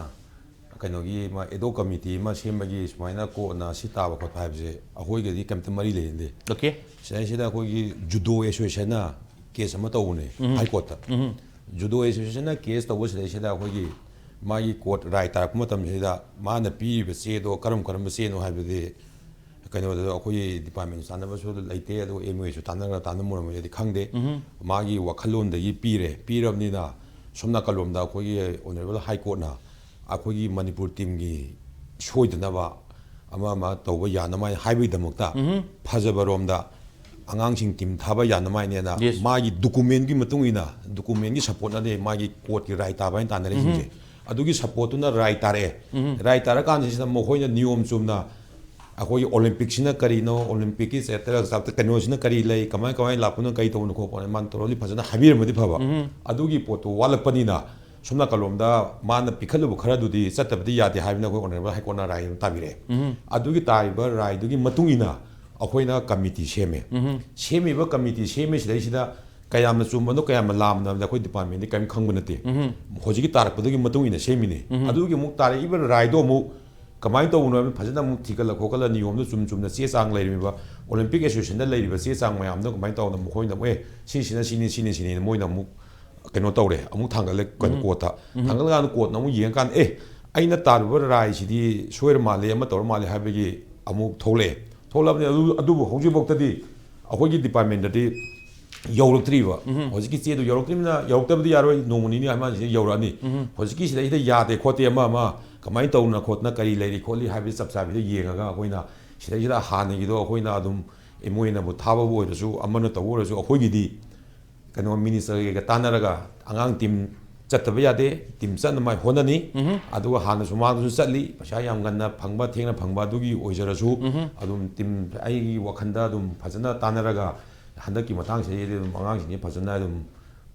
ꯀꯩꯅꯣꯒꯤ ꯑꯃ ꯑꯦꯗꯣꯛ ꯀꯃꯤꯇꯤ ꯑꯃ ꯁꯦꯝꯕꯒꯤ ꯁꯨꯃꯥꯏꯅ ꯀꯣꯟꯅ ꯁꯤ ꯇꯥꯕ ꯈꯣꯠꯄ ꯍꯥꯏꯕꯁꯦ ꯑꯩꯈꯣꯏꯒꯗꯤ ꯀꯩꯝꯇ ꯃꯔꯤ ꯂꯩꯅꯗꯦ꯫ ꯑꯣꯀꯦ꯫ ꯁꯤꯗꯩꯁꯤꯗ ꯑꯩꯈꯣꯏꯒꯤ ꯖꯨꯗꯣ ꯑꯦꯁꯣꯁꯤꯌꯦꯁꯟꯅ ꯀꯦꯁ ꯑꯃ ꯇꯧꯕꯅꯦ ꯎꯝ꯫ ꯍꯥꯏ ꯀꯣꯔꯠꯇ꯫ ꯎꯝ꯫ ꯖꯨꯗꯣ ꯑꯦꯁꯣꯁꯤꯌꯦꯁꯟꯅ ꯀꯦꯁ ꯇꯧꯕ ꯁꯤꯗꯩꯁꯤꯗ ꯑꯩꯈꯣꯏꯒꯤ ꯃꯥꯒꯤ ꯀꯣꯔꯠ ꯔꯥꯏ ꯇꯥꯔꯛꯄ ꯃꯇꯝꯁꯤꯗ ꯃꯥꯅ ꯄꯤꯔꯤꯕ ꯆꯦꯗꯣ ꯀꯔꯝ ꯀꯔꯝꯕ ꯆꯦꯅꯣ ꯍꯥꯏꯕꯗꯤ ꯀꯩꯅꯣꯗ ꯑꯩꯈꯣꯏꯒꯤ ꯗꯤꯄꯥꯔꯠꯃꯦꯟꯁꯨ ꯇꯥꯟꯅꯕꯁꯨ ꯂꯩꯇꯦ, ꯑꯗꯨꯒ ꯑꯦꯝ ꯑꯣꯁꯨ ꯇꯥꯟꯅꯔ ꯇꯥꯟꯅ ꯃꯨꯔꯝꯃꯣꯏꯗꯤ ꯈꯪꯗꯦ꯫ ꯃꯥꯒꯤ ꯋꯥꯈꯜꯂꯣꯟꯗꯒꯤ ꯄꯤꯔꯦ꯫ ꯄꯤꯔꯕꯅꯤꯅ ꯁꯣꯝ ꯅꯥꯀꯜꯂꯣꯝꯗ ꯑꯩꯈꯣꯏꯒꯤ ꯑꯣꯅꯔꯦꯕꯜ ꯍꯥꯏ ꯀꯣꯔꯠꯅ ꯑꯩꯈꯣꯏꯒꯤ ꯃꯅꯤꯄꯨꯔ ꯇꯤꯝꯒꯤ ꯁꯣꯏꯗꯅꯕ ꯑꯃ ꯑꯃ ꯇꯧꯕ ꯌꯥꯅꯕ ꯍꯥꯏꯕꯒꯤꯗꯃꯛꯇ ꯐꯖꯕꯔꯣꯝꯗ ꯑꯉꯥꯡꯁꯤꯡ ꯇꯤꯝ ꯊꯥꯕ ꯌꯥꯅꯕ ꯍꯥꯏꯅꯦꯅ Yes. ꯃꯥꯒꯤ ꯗꯣꯀꯨꯃꯦꯟꯒꯤ ꯃꯇꯨꯡ ꯏꯟꯅ, ꯗꯣꯀꯨꯃꯦꯟꯒꯤ ꯁꯞꯄꯣꯔꯠꯅꯗꯤ ꯃꯥꯒꯤ ꯀꯣꯔꯠꯀꯤ ꯔꯥꯏ ꯇꯥꯕ ꯍꯥꯏꯅ ꯇꯥꯟꯅꯔꯤꯁꯤꯡꯁꯦ꯫ ꯑꯗꯨꯒꯤ ꯁꯞꯄꯣꯔꯠꯇꯨꯅ ꯔꯥꯏ ꯇꯥꯔꯛꯑꯦ꯫ ꯔꯥꯏ ꯇꯥꯔꯀꯥꯟꯁꯤꯗ ꯃꯈꯣꯏꯅ ꯅꯤꯌꯣꯝ ꯆꯨꯝꯅ ꯑꯩꯈꯣꯏꯒꯤ ꯑꯣꯂꯤꯝꯄꯤꯛꯁꯤꯅ ꯀꯔꯤꯅꯣ, ꯑꯣꯂꯤꯝꯄꯤꯛꯀꯤ ꯆꯦꯞꯇꯔ ꯀꯩꯅꯣꯁꯤꯅ ꯀꯔꯤ ꯂꯩ, ꯀꯃꯥꯏ ꯀꯃꯥꯏꯅ ꯂꯥꯛꯄꯅꯣ, ꯀꯔꯤ ꯇꯧꯕꯅꯣ ꯈꯣꯠꯄꯅꯣ ꯃꯥꯅ ꯇꯧꯔꯗꯤ ꯐꯖꯅ ꯍꯥꯏꯕꯤꯔꯝꯃꯗꯤ ꯐꯕ꯫ ꯑꯗꯨꯒꯤ ꯄꯣꯠꯇꯣ ꯋꯥꯠꯂꯛꯄꯅꯤꯅ ꯁꯣꯝ ꯅꯥꯀꯜꯂꯣꯝꯗ ꯃꯥꯅ ꯄꯤꯈꯠꯂꯨꯕ ꯈꯔꯗꯨꯗꯤ ꯆꯠꯇꯕꯗꯤ ꯌꯥꯗꯦ ꯍꯥꯏꯕꯅ ꯑꯩꯈꯣꯏ ꯑꯣꯅꯔꯦꯕꯜ ꯍꯥꯏ ꯀꯣꯔꯠꯅ ꯔꯥꯏ ꯑꯃ ꯇꯥꯕꯤꯔꯛꯑꯦ꯫ ꯑꯗꯨꯒꯤ ꯇꯥꯔꯤꯕ ꯔꯥꯏꯗꯨꯒꯤ ꯃꯇꯨꯡ ꯏꯟꯅ ꯑꯩꯈꯣꯏꯅ ꯀꯃꯤꯇꯤ ꯁꯦꯝꯃꯦ꯫ ꯁꯦꯝꯃꯤꯕ ꯀꯃꯤꯇꯤ ꯁꯦꯝꯃꯤꯁꯤꯗꯩꯁꯤꯗ ꯀꯌꯥꯝꯅ ꯆꯨꯝꯕꯅꯣ ꯀꯌꯥꯝꯅ ꯂꯥꯟꯕꯅꯣ ꯍꯥꯏꯕꯗ ꯑꯩꯈꯣꯏ ꯗꯤꯄꯥꯔꯠꯃꯦꯟꯗꯤ ꯀꯔꯤꯝ ꯈꯪꯕ ꯅꯠꯇꯦ꯫ ꯍꯧꯖꯤꯛꯀꯤ ꯇꯥꯔꯛꯄꯗꯨꯒꯤ ꯃꯇꯨꯡ ꯏꯟꯅ ꯁꯦꯝꯃꯤꯅꯤ꯫ ꯑꯗꯨꯒꯤ ꯑꯃꯨꯛ ꯇꯥꯔꯛꯏꯕ ꯔꯥꯏꯗꯣ ꯑꯃꯨꯛ ꯀꯃꯥꯏꯅ ꯇꯧꯕꯅꯣ ꯍꯥꯏꯕꯗ ꯐꯖꯅ ꯑꯃꯨꯛ ꯊꯤꯒꯠꯂ ꯈꯣꯠꯀꯠꯂ ꯅꯤꯌꯣꯝꯗꯣ ꯆꯨꯝ ꯆꯨꯝꯅ ꯆꯦ ꯆꯥꯡ ꯂꯩꯔꯤꯕ ꯑꯣꯂꯤꯝꯄꯤꯛ ꯑꯦꯁꯣꯁꯤꯌꯦꯁꯟꯗ ꯂꯩꯔꯤꯕ ꯆꯦ ꯆꯥꯡ ꯃꯌꯥꯝꯗꯣ ꯀꯃꯥꯏꯅ ꯇꯧꯗꯅ ꯃꯈꯣꯏꯅ ꯑꯃꯨꯛ ꯑꯦ ꯁꯤꯁꯤꯅ ꯁꯤꯅꯤ ꯁꯤꯅꯤ ꯁꯤꯅꯤꯅ ꯃꯣꯏꯅ ꯑꯃꯨꯛ ꯀꯩꯅꯣ ꯇꯧꯔꯦ, ꯑꯃꯨꯛ ꯊꯥꯡꯒꯠꯂꯦ ꯀꯩꯅꯣ ꯀꯣꯔꯠꯇ꯫ ꯊꯥꯡꯒꯠꯂꯀꯥꯟꯗ ꯀꯣꯔꯠꯅ ꯑꯃꯨꯛ ꯌꯦꯡꯉꯀꯥꯟꯗ ꯑꯦ ꯑꯩꯅ ꯇꯥꯔꯨꯕ ꯔꯥꯏꯁꯤꯗꯤ ꯁꯣꯏꯔ ꯃꯥꯜꯂꯦ, ꯑꯃ ꯇꯧꯔ ꯃꯥꯜꯂꯦ ꯍꯥꯏꯕꯒꯤ ꯑꯃꯨꯛ ꯊꯣꯛꯂꯛꯑꯦ꯫ ꯊꯣꯛꯂꯛꯑꯕꯅꯤ ꯑꯗꯨ ꯑꯗꯨꯕꯨ ꯍꯧꯖꯤꯛꯐꯥꯎꯗꯗꯤ ꯑꯩꯈꯣꯏꯒꯤ ꯗꯤꯄꯥꯔꯠꯃꯦꯟꯗꯗꯤ ꯌꯧꯔꯛꯇ꯭ꯔꯤꯕ꯫ ꯍꯧꯖꯤꯛꯀꯤ ꯆꯦꯗꯨ ꯌꯧꯔꯛꯇ꯭ꯔꯤꯕꯅꯤꯅ ꯌꯧꯔꯛꯇꯕꯗꯤ ꯌꯥꯔꯣꯏ, ꯅꯣꯡꯃ ꯅꯤꯅꯤ ꯑꯃꯁꯤꯗ ꯌꯧꯔꯛꯑꯅꯤ꯫ ꯍꯧꯖꯤꯛꯀꯤ ꯁꯤꯗꯩꯁꯤꯗ ꯌꯥꯗꯦ ꯈꯣꯠꯇꯦ ꯑꯃ ꯑꯃ ꯀꯃꯥꯏꯅ ꯇꯧꯅ ꯈꯣꯠꯅ ꯀꯔꯤ ꯂꯩꯔꯤ ꯈꯣꯠꯂꯤ ꯍꯥꯏꯕꯒꯤ ꯆꯞ ꯆꯥꯕꯤꯗꯣ ꯌꯦꯡꯉꯒ ꯑꯩꯈꯣꯏꯅ ꯁꯤꯗꯩꯁꯤꯗ ꯍꯥꯟꯅꯒꯤꯗꯣ ꯑꯩꯈꯣꯏꯅ ꯑꯗꯨꯝ ꯃꯣꯏꯅꯕꯨ ꯊꯥꯕꯕꯨ ꯑꯣꯏꯔꯁꯨ ꯑꯃꯅ ꯇꯧꯕ ꯑꯣꯏꯔꯁꯨ ꯑꯩꯈꯣꯏꯒꯤꯗꯤ ꯀꯩꯅꯣ ꯃꯤꯅꯤꯁꯇꯔꯒ ꯇꯥꯟꯅꯔꯒ ꯑꯉꯥꯡ ꯇꯤꯝ ꯆꯠꯇꯕ ꯌꯥꯗꯦ, ꯇꯤꯝ ꯆꯠꯅꯕ ꯍꯣꯠꯅꯅꯤ꯫ ꯑꯗꯨꯒ ꯍꯥꯟꯅꯁꯨ ꯃꯥꯡꯗꯁꯨ ꯆꯠꯂꯤ, ꯄꯩꯁꯥ ꯌꯥꯝ ꯉꯟꯅ ꯐꯪꯕ ꯊꯦꯡꯅ ꯐꯪꯕ ꯑꯗꯨꯒꯤ ꯑꯣꯏꯖꯔꯁꯨ ꯑꯗꯨꯝ ꯇꯤꯝ ꯑꯩꯒꯤ ꯋꯥꯈꯜꯗ ꯑꯗꯨꯝ ꯐꯖꯅ ꯇꯥꯟꯅꯔꯒ ꯍꯟꯗꯛꯀꯤ ꯃꯇꯥꯡꯁꯤꯗꯩꯗꯤ ꯑꯗꯨꯝ ꯑꯉꯥꯡꯁꯤꯡꯁꯤ ꯐꯖꯅ ꯑꯗꯨꯝ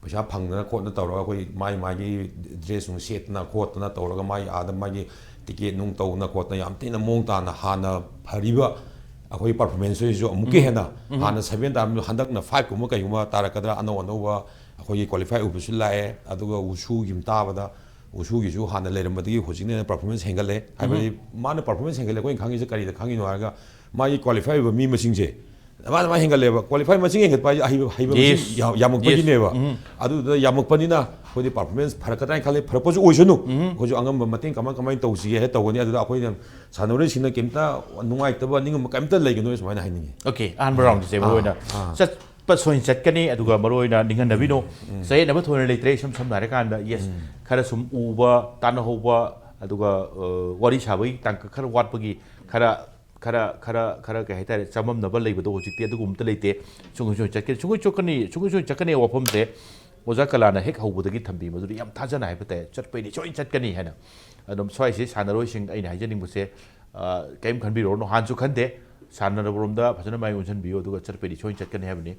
ꯄꯩꯁꯥ ꯐꯪꯗꯅ ꯈꯣꯠꯅ ꯇꯧꯔꯒ ꯑꯩꯈꯣꯏ ꯃꯥꯒꯤ ꯃꯥꯒꯤ ꯗ꯭ꯔꯦꯁ ꯅꯨꯡ ꯁꯦꯠꯇꯅ ꯈꯣꯠꯇꯅ ꯇꯧꯔꯒ ꯃꯥꯒꯤ ꯑꯥꯗ ꯃꯥꯒꯤ ꯇꯤꯀꯦꯠ ꯅꯨꯡ ꯇꯧꯗꯅ ꯈꯣꯠꯇꯅ ꯌꯥꯝ ꯊꯤꯅ ꯃꯑꯣꯡ ꯇꯥꯅ ꯍꯥꯟꯅ ꯐꯔꯤꯕ ꯑꯩꯈꯣꯏ ꯄꯔꯐꯣꯔꯃꯦꯟꯁꯁꯤꯁꯨ ꯑꯃꯨꯛꯀ ꯍꯦꯟꯅ ꯍꯥꯟꯅ ꯁꯚꯦꯟ ꯇꯥꯔꯝꯃꯤꯗꯣ ꯍꯟꯗꯛꯅ ꯐꯥꯏꯚ ꯀꯨꯝꯕ ꯀꯩꯒꯨꯝꯕ ꯇꯥꯔꯛꯀꯗ꯭ꯔꯥ, ꯑꯅꯧ ꯑꯅꯧꯕ ꯑꯩꯈꯣꯏꯒꯤ ꯀ꯭ꯋꯥꯂꯤꯐꯥꯏ ꯑꯣꯏꯕꯁꯨ ꯂꯥꯛꯑꯦ꯫ ꯑꯗꯨꯒ ꯋꯨꯁꯨꯒꯤ ꯑꯃ ꯇꯥꯕꯗ ꯋꯨꯁꯨꯒꯤꯁꯨ ꯍꯥꯟꯅ ꯂꯩꯔꯝꯕꯗꯒꯤ ꯍꯧꯖꯤꯛꯅ ꯍꯦꯟꯅ ꯄꯔꯐꯣꯔꯃꯦꯟꯁ ꯍꯦꯟꯒꯠꯂꯦ꯫ ꯍꯥꯏꯕꯗꯤ ꯃꯥꯅ ꯄꯔꯐꯣꯔꯃꯦꯟꯁ ꯍꯦꯟꯒꯠꯂꯦ ꯑꯩꯈꯣꯏꯅ ꯈꯪꯉꯤꯁꯦ ꯀꯔꯤꯗ ꯈꯪꯉꯤꯅꯣ ꯍꯥꯏꯔꯒ ꯃꯥꯒꯤ ꯀ꯭ꯋꯥꯂꯤꯐꯥꯏ ꯑꯣꯏꯕ ꯃꯤ ꯃꯁꯤꯡꯁꯦ ꯃꯥꯅ ꯃꯥ ꯍꯦꯟꯒꯠꯂꯦꯕ꯫ ꯀ꯭ꯋꯥꯂꯤꯐꯥꯏ ꯃꯁꯤꯡ ꯍꯦꯟꯒꯠꯄ ꯍꯥꯏꯁꯦ ꯑꯍꯩꯕ ꯍꯩꯕ ꯃꯁꯤꯡ Yes. ꯌꯥꯝ- ꯌꯥꯝꯃꯛꯄꯒꯤꯅꯦꯕ꯫ ꯑꯗꯨꯗ ꯌꯥꯝꯃꯛꯄꯅꯤꯅ ꯑꯩꯈꯣꯏꯗꯤ ꯄꯔꯐꯣꯔꯃꯦꯟꯁ ꯐꯔꯛꯀꯗ꯭ꯔꯥ ꯍꯥꯏꯅ ꯈꯜꯂꯤ꯫ ꯐꯔꯛꯄꯁꯨ ꯑꯣꯏꯁꯅꯨ꯫ ꯑꯩꯈꯣꯏꯁꯨ ꯑꯉꯝꯕ ꯃꯇꯦꯡ ꯀꯃꯥꯏ ꯀꯃꯥꯏꯅ ꯇꯧꯁꯤꯒꯦ ꯍꯥꯏ ꯇꯧꯒꯅꯤ꯫ ꯑꯗꯨꯗ ꯑꯩꯈꯣꯏꯅ ꯁꯥꯟꯅꯔꯣꯏꯁꯤꯡꯅ ꯀꯩꯝꯇ ꯅꯨꯡꯉꯥꯏꯇꯕ, ꯅꯤꯡꯉꯝꯕ ꯀꯩꯝꯇ ꯂꯩꯒꯅꯣ ꯁꯨꯃꯥꯏꯅ ꯍꯥꯏꯅꯤꯡꯉꯤ꯫ ꯑꯣꯀꯦ, ꯑꯍꯥꯟꯕ ꯔꯥꯎꯟꯒꯤꯁꯦ ꯃꯔꯨ ꯑꯣꯏꯅ ꯑꯥ꯫ ꯆꯠꯄ ꯁꯣꯏꯅ ꯆꯠꯀꯅꯤ꯫ ꯑꯗꯨꯒ ꯃꯔꯨ ꯑꯣꯏꯅ ꯅꯤꯡꯍꯟꯅꯕꯤꯅꯣ, ꯆꯌꯦꯠꯅꯕ ꯊꯣꯏꯅ ꯂꯩꯇ꯭ꯔꯦ꯫ ꯏꯁꯝ ꯁꯝꯅ ꯍꯥꯏꯔꯀꯥꯟꯗ, ꯌꯦꯁ, ꯈꯔ ꯁꯨꯝ ꯎꯕ ꯇꯥꯟꯅꯍꯧꯕ, ꯑꯗꯨꯒ ꯑ, ꯋꯥꯔꯤ ꯁꯥꯕꯒꯤ ꯇꯥꯡꯀꯛ ꯈꯔ ꯋꯥꯠꯄꯒꯤ ꯈꯔ ꯈꯔ ꯈꯔ ꯈꯔ ꯀꯩ ꯍꯥꯏꯇꯥꯔꯦ, ꯆꯃꯝꯅꯕ ꯂꯩꯕꯗꯣ ꯍꯧꯖꯤꯛꯇꯤ ꯑꯗꯨꯒꯨꯝꯕ ꯑꯃꯠꯇ ꯂꯩꯇꯦ꯫ ꯁꯨꯡꯁꯣꯏ ꯁꯣꯏ ꯆꯠꯀꯅꯤ, ꯁꯨꯡꯁꯣꯏ ꯁꯣꯏ ꯆꯠꯀꯅꯤ꯫ ꯁꯨꯡꯁꯣꯏ ꯁꯣꯏ ꯆꯠꯀꯅꯤ ꯋꯥꯐꯝꯁꯦ ꯑꯣꯖꯥ ꯀꯂꯥꯅ ꯍꯦꯛ ꯍꯧꯕꯗꯒꯤ ꯊꯝꯕꯤ, ꯃꯗꯨꯗꯤ ꯌꯥꯝ ꯊꯥꯖꯅ ꯍꯥꯏꯕ ꯇꯥꯏ, ꯆꯠꯄꯩꯗꯤ ꯁꯣꯏ ꯆꯠꯀꯅꯤ ꯍꯥꯏꯅ꯫ ꯑꯗꯨꯝ ꯁ꯭ꯋꯥꯏꯁꯤ ꯁꯥꯟꯅꯔꯣꯏꯁꯤꯡ ꯑꯩꯅ ꯍꯥꯏꯖꯅꯤꯡꯕꯁꯦ, ꯑ, ꯀꯔꯤꯝ ꯈꯟꯕꯤꯔꯨꯔꯅꯨ, ꯍꯥꯟꯅꯁꯨ ꯈꯟꯗꯦ꯫ ꯁꯥꯟꯅꯔꯕꯔꯣꯝꯗ ꯐꯖꯅ ꯃꯥꯏ ꯑꯣꯟꯁꯤꯟꯕꯤꯌꯨ, ꯑꯗꯨꯒ ꯆꯠꯄꯩꯗꯤ ꯁꯣꯏ ꯆꯠꯀꯅꯤ ꯍꯥꯏꯕꯅꯤ꯫